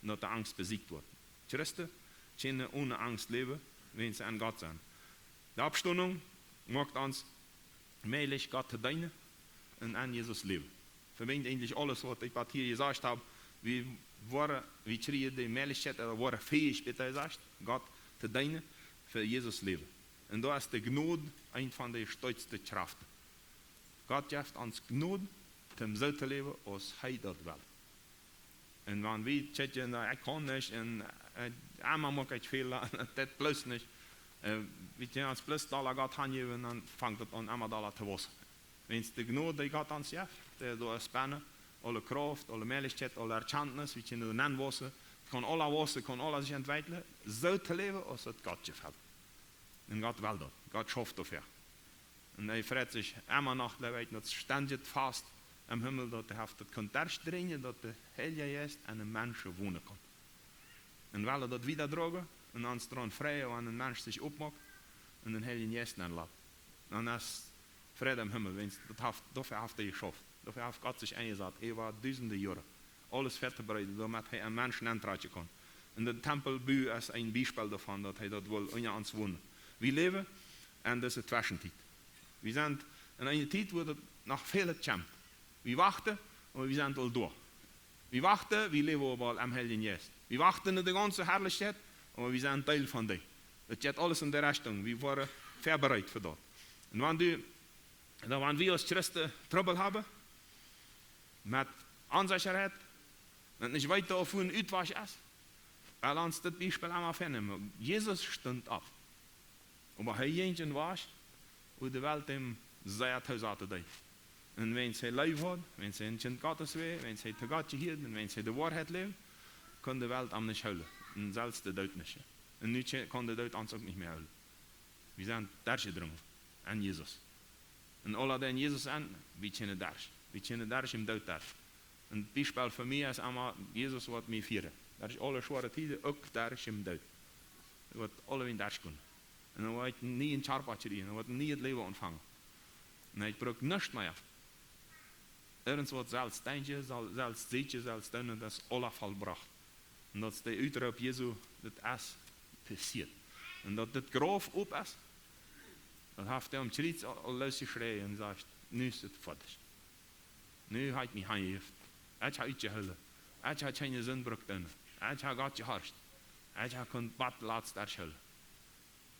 Un daut de Angst besiecht woat. Christen kjennen onen Angst läwen, wiels see aun Gott sent. De Oppstonunk moakt ons mäajlich, Gott to deenen un aun Jesus läwen. Vebinjt eejentlich aules, waut ekj bat hia jesajcht hab. Wie woaren, wie kjrieen de Mäajlichkjeit, ooda woaren fäich, bäta jesajcht, Gott to deenen, fa Jesus läwen. Un doa es de Jnod eent von de stoakjste Kjraften. Gott jeft ons Jnod, om soo to läwen, aus hee daut well. Un wan wie kjikjen, na, ekj kaun nich, un, äh, emma moak ekj Fäla, daut bloos nich. Äh, wie kjennen ons bloos dolla Gott hanjäwen, dan fangt daut aun, emma dolla to wausen. Wiels de Jnod, dee Gott ons jeft, dee, doa es bennen aule Krauft, aule Mäajlichkjeit, aule Erkjantnis, wie kjennen doa nenn wausen. Kaun aules wausen, kaun aules sikj entwekjlen, soo to läwen, aus et Gott jefelt. Un Gott well daut. Gott schauft doafäa. Un hee freit sikj emma noch, daut wie daut stendje Fast em Himmel, daut hee haft daut kunt derchdrinjen, daut de Heilje Jeist en de Menschen wonen kaun. Un wie wellen daut wiedadroagen un ons doaraun freien, wan een Mensch sikj oppmoakt un dän Heiljen Jeist nenlaut. Dan es Fräd em Himmel, wiels daut haft, doafäa haft hee jeschauft. Doafäa haft Gott sikj enjesat, äwa dusende Joaren. Aules väatobereiden, doamet hee een Mensch nentrakjen kaun. Un de Tempelbu es een Biespel doavon, daut hee daut well unja ons wonen. Wie läwen en dise Tweschentiet. Wie sent en eene Tiet, wua daut noch väl kjemt. Wie wachten, oba wie sent aul doa. Wie wachten, wie läwen oba aul aum Heiljen Jeist. Wie wachten no de gaunze Harlichkjeit, oba wie sent Deel von dee. Daut jeit aules en de Rechtunk. Wie woaren väabereet fa daut. Un wan du, dan wan wie aus Christen Trubbel haben, met Onsecherheit, met nich weeten, auf wua een Utwajch es, well ons dit Biespel emma vernämen. Jesus stunt opp. Oba hee jinkj een Wajch, wua de Welt am sea toosaten deed. Un wiels hee leef haud, wiels hee een Kjint Gottes wia, wiels hee to Gott jehieed un wiels hee de Woarheit läwd, kunn de Welt am nich hoolen. Un selfst de Doot nich. Un nu kje-, kaun de Doot ons uk nich mea hoolen. Wie sent derchjedrungen en Jesus. Un aule, dee en Jesus sent, wie kjennen derch. Wie kjennen derch em Doot derch. Een Biespel fa mie es emma, Jesus woat mie fieren. Derch aule schwoare Tieden, uk derch em Doot. Ekj woa aulewäajen derchgonen. Un dan woa ekj een nieen Kjarpa kjrieen, dan woat een nieet Läwen aunfangen. Un ekj bruck nuscht mea. Irjent waut selfst denkjen, sel-, selfst seenen, selfst doonen, daut es aula vollbrocht. Un daut es de Utroop Jesu, daut es passieet. Un daut dit Grauf op es, Dan haft hee aum Kjriez aul, aul losjeschräjen un sajcht: "Nu es et foadich. Nu hab ekj mie aunjejäft. Ekj hab utjehoolen. Ekj hab kjeene Sind brukt doonen. Ekj hab Gott jehorcht. Ekj hab kunt bat latst erhoolen."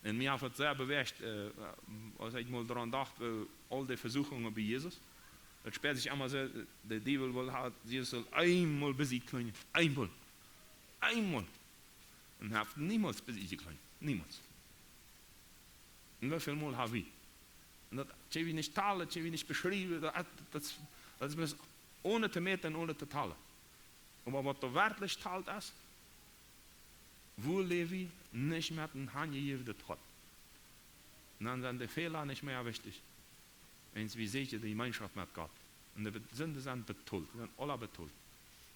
Un mie haft et sea bewäacht, äh, aus ekj mol doaraun docht, woo aul dee Vesieekjungen bie Jesus. Daut spieet sikj emma soo, de Diewel wull, haud Jesus sull eemol bie sikj kjlinjen. Eemol. Eemol. Un hee haft niemols bie sikj jekjlinjat. Niemols. Un woo väl mol hab wie? Un daut kjenn wie nich talen, daut kjenn wie nich beschriewen, daut, daut, daut es bloos onen to mäten un onen to talen. Oba waut doa werkjlich talt es, woo läw wie nich met een aunjejäftet Hoat. Un dan sent de Fäla nich mea wichtich. Wiels wie seenen de Jemeenschoft met Gott. Un de Be-, Sinden sent betolt, sent aula betolt.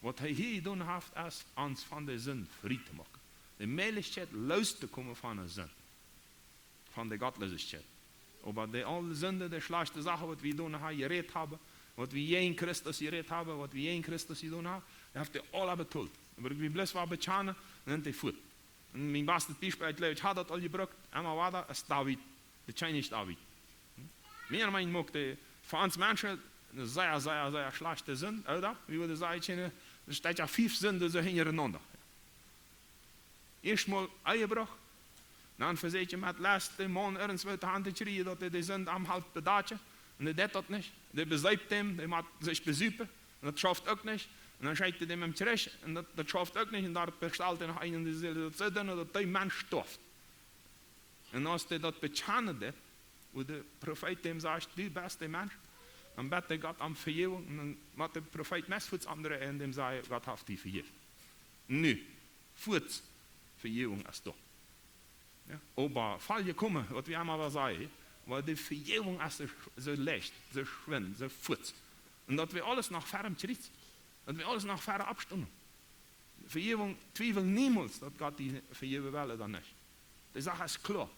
Waut hee hia jedonen haft, es ons von de Sind frie to moaken. De Mäajlichkjeit loos to komen von de Sind, von de Gottlosigkeit. Oba dee aule Sind, dee schlajchte Sachen, waut wie jedonen haben, jerät haben, waut wie jäajen Christus jerät haben, waut wie jäajen Christus jedonen haben, dee haft hee aula betolt. Oba wie bloos waut bekjanen, dan sent dee fuat. Un mien bastet Biespel, ekj jleew, ekj hab daut aul jebrukt, emma wada, es David, de Kjennich David. Hm? Mea mien moakt dee fa ons Menschen eene sea, sea, sea schlajchte Sind, ooda? Wie wudden sajen, daut sent jo fief Sinden soo hinjarenaunda. Ieescht mol Ehebruch, dan vesieekjt hee met Lest dän Maun irjentwoo han to kjrieen, daut hee de Sind aunhelt bedatsche. Un hee deit daut nich. Dee beseept am, dee mott sikj besupen. Un daut schauft uk nich. Un dan schekjt hee am em Kjrich. Un daut, daut schauft uk nich. Un doa bestalt hee noch eenen, dee sajcht, daut see dan, daut dee Mensch stoaft. Un aus hee daut bekjanen deed, woo de Profeet am sajcht: "Du best de Mensch", dan bät hee Gott om Vejäwunk. Un dan mott de Profeet meist fuaz aundre un däm sajen: "Gott haft die vejäft." Nu, fuaz, Vejäwunk es doa. Jo? Oba vollkomen, waut wie emma wada sajen, oba de Vejäwunk es soo, soo leicht, soo schwind, soo fuaz. Un daut wie aules noch ver am Kjriez, daut wie aules noch ver oppstonen. Vejäwunk, twiewel niemols, daut Gott die vejäwen well ooda nich. De Sach es kloa.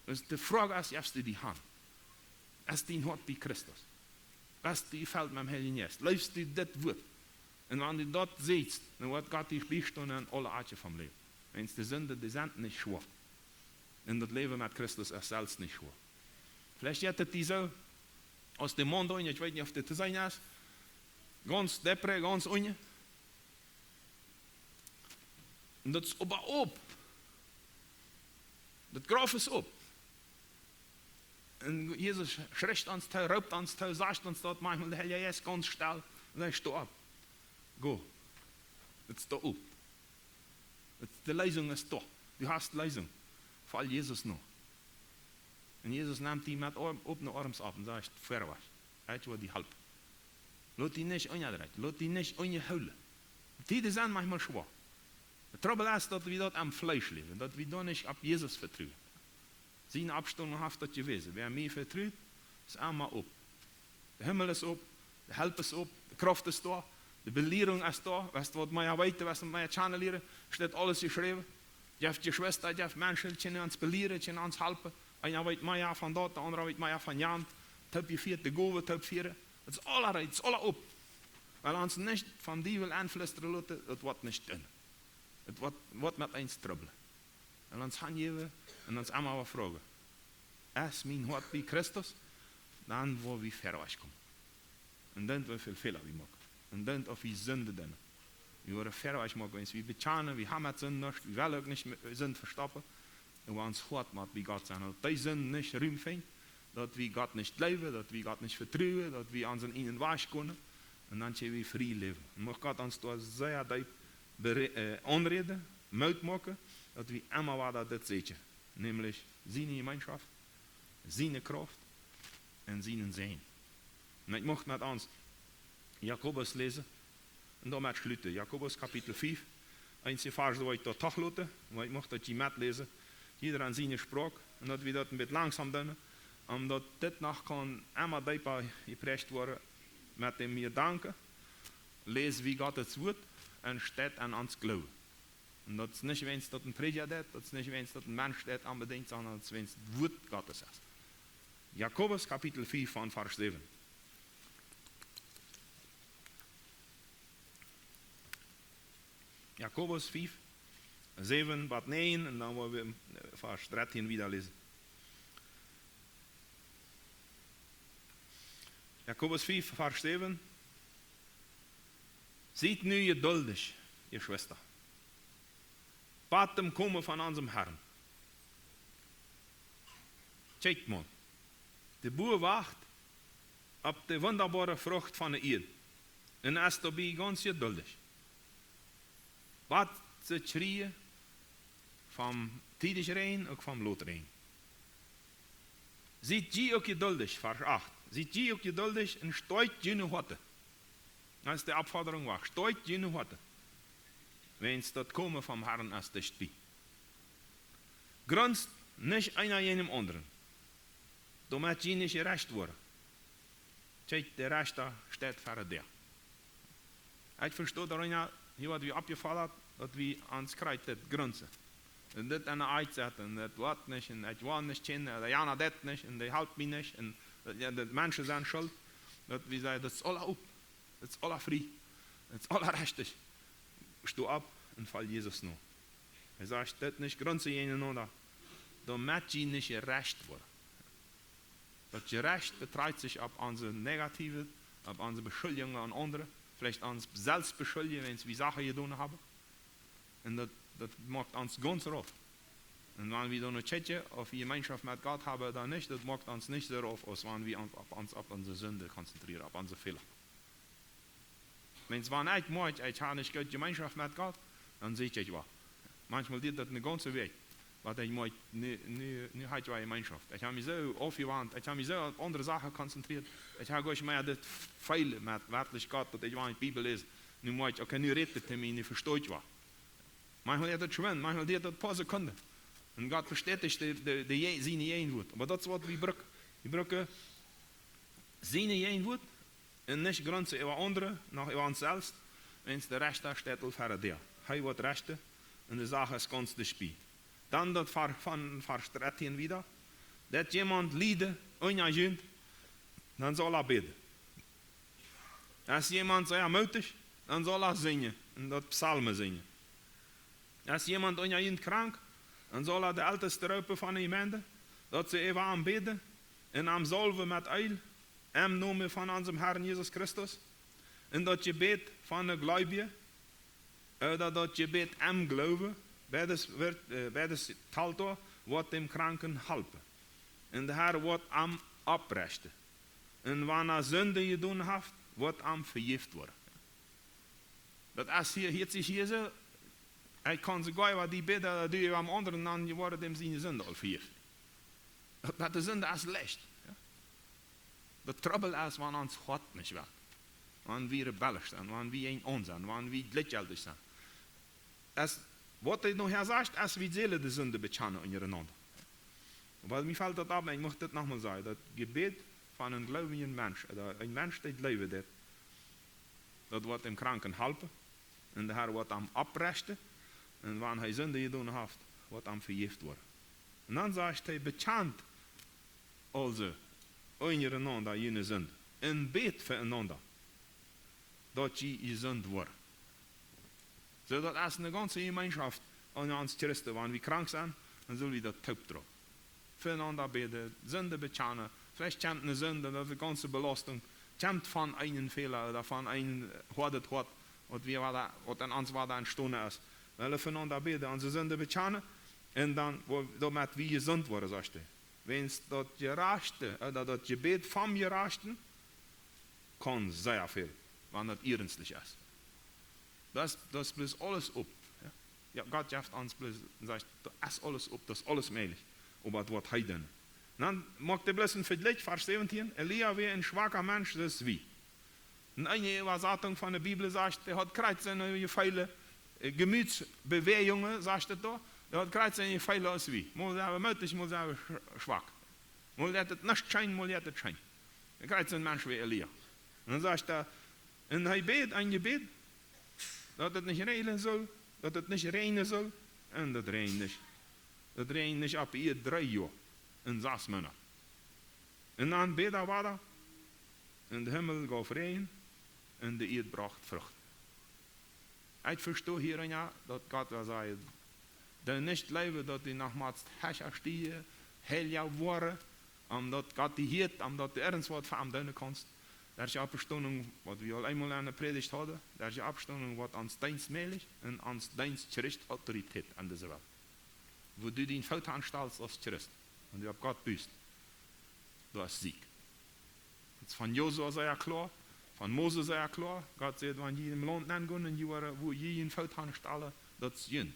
Daut de Froag es: Jefst du die han? Es dien Hoat bie Christus? Best du jefelt met däm Heiljen Jeist? Leefst du dit Wuat? Un wan du daut deist, dan woat Gott die biestonen en aule Akjen vom Läwen. Wiels de Sinden, dee sent nich schwoa. Un daut Läwen met Christus es selfst nich schwoa. Veleicht jeit et die soo, aus de Maun doa unjen, ekj weet nich, auf daut to seenen es, gaunz depre, gaunz unjen. Un daut es oba op. Daut Grauf es op. Un Jesus schrieet ons too, roopt ons too, sajcht ons daut, maunchmol de Heilje Jeist gaunz stell. Un hee sajcht: "Sto op. Go. Daut es doa op. Daut, de Leesunk es doa. Du hast Leesunk. Foll Jesus no." Un Jesus nemt die met oap-, opne Oarms opp un sajcht: "Verwoats. Ekj woa die halpen. Lot die nich unjadrekjen, lot die nich unjahoolen." Tieden sent maunchmol schwoa. De Trubbel es, daut wie daut aum Fleesch läwen, daut wie doa nich opp Jesus vetruen. Siene Oppstonunk haft daut jewäsen. Wäa mie vetrut, es emma op. De Himmel es op, de Help es op, de Krauft es doa, de Belierunk es doa. Woascht waut mea weeten, woascht waut mea kjanen lieren, steit aules jeschräwen. Jeft Jeschwista, jeft Menschen, kjennen ons belieren, kjennen ons halpen. Eena weet mea von daut, de aundra weet mea von jant. Toop jefieet, de Gowen toop fieren. Daut es aula reed, daut es aula op. Wiels ons nich vom Diewel enflistren loten, daut woat nich doonen. Daut woat, woat met ons trubblen. Un ons hanjäwen un ons emma wada froagen: "Es mien Hoat bie Christus?" Dan woa wie verwoats komen. Un dan woa wie väl Fäla wie moaken. Un dan auf wie Sinden doonen. Wie woaren verwoats moaken, wan wie bekjanen, wie haben met Sind nuscht, wie wellen uk nich met Sind vestoppen. Oba ons Hoat mott bie Gott sennen. Daut dee Sind nich Rum finjt, daut wie Gott nich jleewen, daut wie Gott nich vetruen, daut wie onsen eenen Wajch gonen. Un dan kjenn wie frie läwen. Un mucht Gott ons doa sea deep bere-, äh, aunräden, Moot moaken, daut wie emma wada daut seenen, nämlich siene Jemeenschoft, siene Krauft un sienen Säajen. Un ekj mucht met ons Jakobus läsen un doamet schluten. Jakobus Kapitel fief, eenje Varsch woa ekj doa toch loten, oba ekj mucht daut jie metläsen, jieda aun siene Sproak, un daut wie daut een bät langsom doonen, om daut dit noch kaun emma deepa jeprächt woaren met däm Jedanken: Läs wie Gott sien Wort un steit aun ons Gloowen. Un daut es nich, wan daut een Prädja deit, daut es nich, wan daut een Mensch deit onbedinjt, sonda daut es, wan daut Wort Gottes es. Jakobus Kapitel fief von Varsch säwen. Jakobus fief, säwen bat näajen, un dan woa wie, äh, Varsch dartieen wieda läsen. Jakobus fiew, Varsch säwen. Siet nu jeduldich, Jeschwista, bat dem Komen von onsen Harn. Kjikjt mol, de Bua wacht opp de wundaboare Frucht von de Ieed un es doabie gaunz jeduldich, bat see kjrieen vom tiedich Räajen uk vom lot Räajen. Siet jie uk jeduldich, Varsch acht. Siet jie uk jeduldich un stoakjt june Hoaten. Daut es de Oppfodrunk, wacht, stoakjt june Hoaten, wiels daut Komen vom Harn es dicht bie. Grunzt nich eena jäajen dän aundren, doamet jie nich jerecht woaren. Kjikjt, de Rechta steit ver de Däa. Ekj vesto daut eena hia woat wie oppjefoddat, daut wie ons krakjt dit grunzen un dit aun de Sied saten un daut woat nich un ekj woa nich kjennen, de Jana deit nich un dee halpt mie nich un daut, jo, de Menschen sent schult. Daut wie sajen, daut es aules opp, daut es aules frie, daut es aules rechtich. Sto opp un foll Jesus no. Hee sajcht, daut nich grunzen jäajen enaunda, doamet jie nich jerecht woaren. Daut Jerecht betrakjt sikj opp onse negative, opp onse Beschuldjungen aun aundre, veleicht ons selfst beschuldjen, wiels wie Sachen jedonen haben. Un daut, daut moakt ons gaunz rauf. Un wan wie dan noch checken, auf wie Jemeenschoft met Gott haben ooda nich, daut moakt ons nich soo rauf, aus wan wie ons opp, ons opp onse Sind konzentrieren, opp onse Fäla. Wan ekj moakj, ekj hab nich goot Jemeenschoft met Gott, dan sie ekj wada. Maunchmol diet daut eene gaunze Wäakj, waut ekj moakj, nu, nu, nu hab ekj wada Jemeenschoft. Ekj hab mie soo aufjewant, ekj hab mie soo opp aundre Sachen konzentriet. Ekj hab goanich mea daut Jefeel met werkjlich Gott, daut ekj wada de Bibel läs. Nu moakj ekj, okay, nu rät hee to mie, nu vestoo ekj wada. Maunchmol diet daut schwind, maunchmol diet daut poa Sekunden. Un Gott bestäticht de, de, de, siene Jäajenwoat. Oba daut es waut wie brucken. Wie brucken siene Jäajenwoat un nich grunzen äwa aundre, noch äwa ons selfst, wiels de Rechta steit aul ver de Däa. Hee woat rechten un de Sach es gaunz dicht bie. Dan daut Var-, von Varsch dartieen wieda. Daut wäa lieden deit unja junt, dan saul hee bäden. Es wäa sea mootich, dan saul hee sinjen un daut Psalmen sinjen. Es wäa unja junt krank, dan saul hee de Elteste roopen von de Jemeent, daut see äwa am bäden un am saulwen met Eelj, em Nomen von onsen Harn Jesus Christus. Un daut Jebäd von de Gleubje, ooda daut Jebäd em Gloowen, beides woat, äh, beides talt doa, woat däm Kranken halpen. Un de Herr woat am opprechten. Un wan hee Sinden jedonen haft, woat am vejäft woaren. Daut es hia, hia sikj hia soo, ekj kaun soogoa waut dee bäden, daut dee äwa däm aundren, dan woaren däm siene Sinden aul vejäft. Daut, daut de Sind es leicht. Jo? Daut Trubbel es, wan ons Hoat nich woat. Wan wie rebellisch sent, wan wie en ons sent, wan wie jlikjjeltich sent. Es, waut hee nohäa sajcht, es wie sellen de Sinden bekjanen unjarenaunda. Oba mie felt daut opp, ekj mucht dit nochmol sajen, daut Jebäd von een gleubjen Mensch, ooda een Mensch, dee jleewen deit, daut woat däm Kranken halpen, un de Herr woat am opprechten, un wan hee Sinden jedonen haft, woat am vejäft woaren. Un dan sajcht hee, bekjant aulsoo unjarenaunda june Sinden, un bät fa enaunda, daut jie jesunt woaren. Soo, daut es eene gaunze Jemeenschoft aun ons Christen, wan wie krank sent, dan sell wie daut toop doonen. Fa enaunda bäden, Sinden bekjanen, veleicht kjemt eene Sind, daut es de gaunze Belastunk, kjemt von eenen Fäla ooda von een hoadet Hoat, waut wie wada, waut en ons wada entstonen es. Well fa enaunda bäden, onse Sinden bekjanen, un dan, woo-, doamet wie jesunt woaren, sajcht hee. Wiels daut Jerechte, äh, daut, daut Jebäd vom Jerechten kaun sea väl, wan daut iernstlich es. Daut, daut es bloos aules opp. Jo? Jo, Gott jeft ons bloos, sajcht, daut es aules opp, daut es aules mäajlich. Oba daut woat hee doonen. Dan moakt hee bloos een Vejlikj, Varsch säwentieen, Elia wia een schwaka Mensch, soo aus wie. Eene Äwasatunk von de Bibel sajcht, hee haud krakjt soone Jefeele, äh, Jemütsbewäajungen, sajcht et doa. Hee haud krakjt soone Jefeele aus wie. Mol sent wie mootich, mol sent wie sch-, schwak. Mol jeit et nich scheen, mol jeit et scheen. Krakjt soo een Mensch aus Elia. Un dan sajcht hee, un hee bäd een Jebäd, daut et nich räajnen sull, daut et nich räajnen sull. Un daut räajent nich. Daut räajent nich opp de Ieed dree Joa un sas Moonat. Un dan bäd hee wada, un de Himmel jeef Räajen, un de Ieed brocht Frucht. Ekj vesto hia, jo, daut Gott well sajen, dee nich jleewen, daut dee noch mott hecha stiejen, heilja woaren, om daut Gott die hieet, om daut du irjentwaut fa am doonen kaust. Derch Oppstonunk, waut wie aul eemol aun de Prädicht hauden, derch Oppstonunk woat ons Deenst mäajlich un ons Deenst kjricht Autoritäet aun dise Welt. Wua du dien Foot aun stalst aus Christ, wan du opp Gott best, du hast Sieg. Daut es von Josua sea kloa, von Moses sea kloa. Gott sajcht, wan jie em Launt nengonen un jie woaren, wua jie jun Foot aun stalen, daut es junt.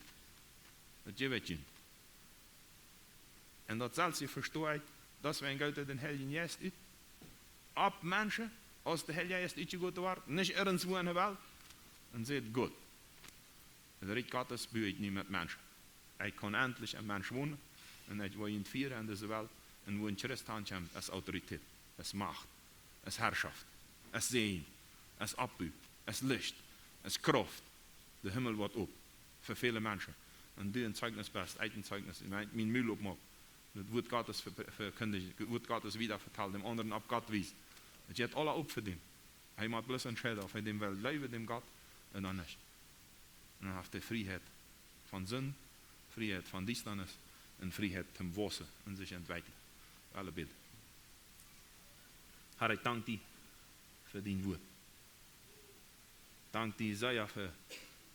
Daut jeft junt. Un daut selfst, jie vestonen, daut wie een Gott, dee dän Heiljen Jeist ut opp Menschen, aus de Heilje Jeist utjegoten woat, nich irjentwua enne Welt, un sajcht: Goot, daut Rikj Gottes bue ekj nu met Menschen. Ekj kaun endlich em Mensch wonen, un ekj woa junt fieren en dise Welt, un wua een Christ ankjemt, es Autoritäet, es Macht, es Herrschaft, es Säajen, es Oppbu, es Licht, es Krauft. De Himmel woat op fa väle Menschen. Un du een Zeichnis best, ekj een Zeichnis, un ekj mien Mul opmoak, daut Wuat Gottes ve-, ve-, vekjindich, Wuat Gottes wieda vetald, däm aundren opp Gott wiest. Daut jeit aula op fa däm. Hee mott bloos entscheiden, auf hee däm well jleewen, däm Gott, ooda nich. Un dan haft hee Frieheit von Sind, Frieheit von Diestanis un Frieheit toom waussen un sikj entwekjlen. Wie wellen bäden. Herr, ekj dank die fa dien Wuat. Dank die sea fa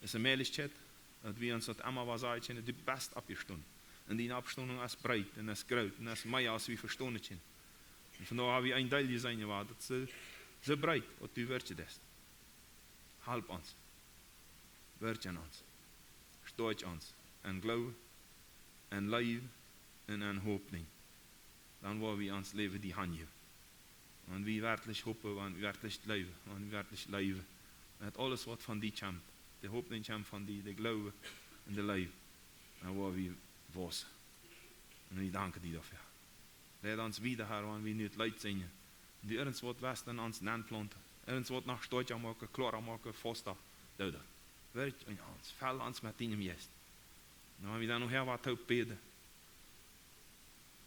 dise Mäajlichkjeit, daut wie ons daut emma waut sajen kjennen, du best oppjestonen. Un diene Oppstonunk es breet un es groot un es mea aus wie vestonen kjennen. Un vondoag hab wie een Deel jeseenen, waut daut soo, soo breet, waut du werkjst. Halp ons. Werkj aun ons. Stoakj ons. En Gloowen, en Leew un en Hopninj. Dan woa wie ons Läwen die hanjäwen. Wan wie werkjlich hopen, wan wie werkjlich jleewen, wan wie werkjlich leewen, met aules waut von die kjemt, de Hopninj kjemt von die, de Gloowen un de Leew, dan woa wie waussen. Un wie danken die doafäa. Leid ons wieda, Herr, wan wie nu daut Leet sinjen. Un du irjentwaut west aun ons nenplaunten, irjentwaut noch stoakja moaken, kloara moaken, fausta, doo daut. Werkj aun ons, fell ons met dienem Jeist. Un wan wie dan nohäa waut toop bäden,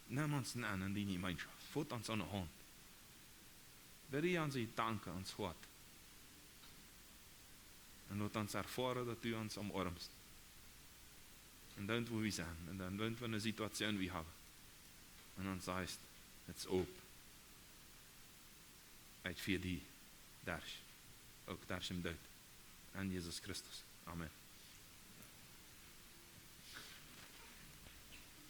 nemm ons aun en diene Jemeenschoft, fot ons aun de Haunt. Bereed ons Jedanken, ons Hoat. Un lot ons erfoaren, daut du ons omoarmst. Un dan, wua wie sent, un dan, wua eene Situation wie haben. Un dan sajchst: It's op. Ekj fia die derch, uk derch dän Doot. En Jesus Christus. Amen.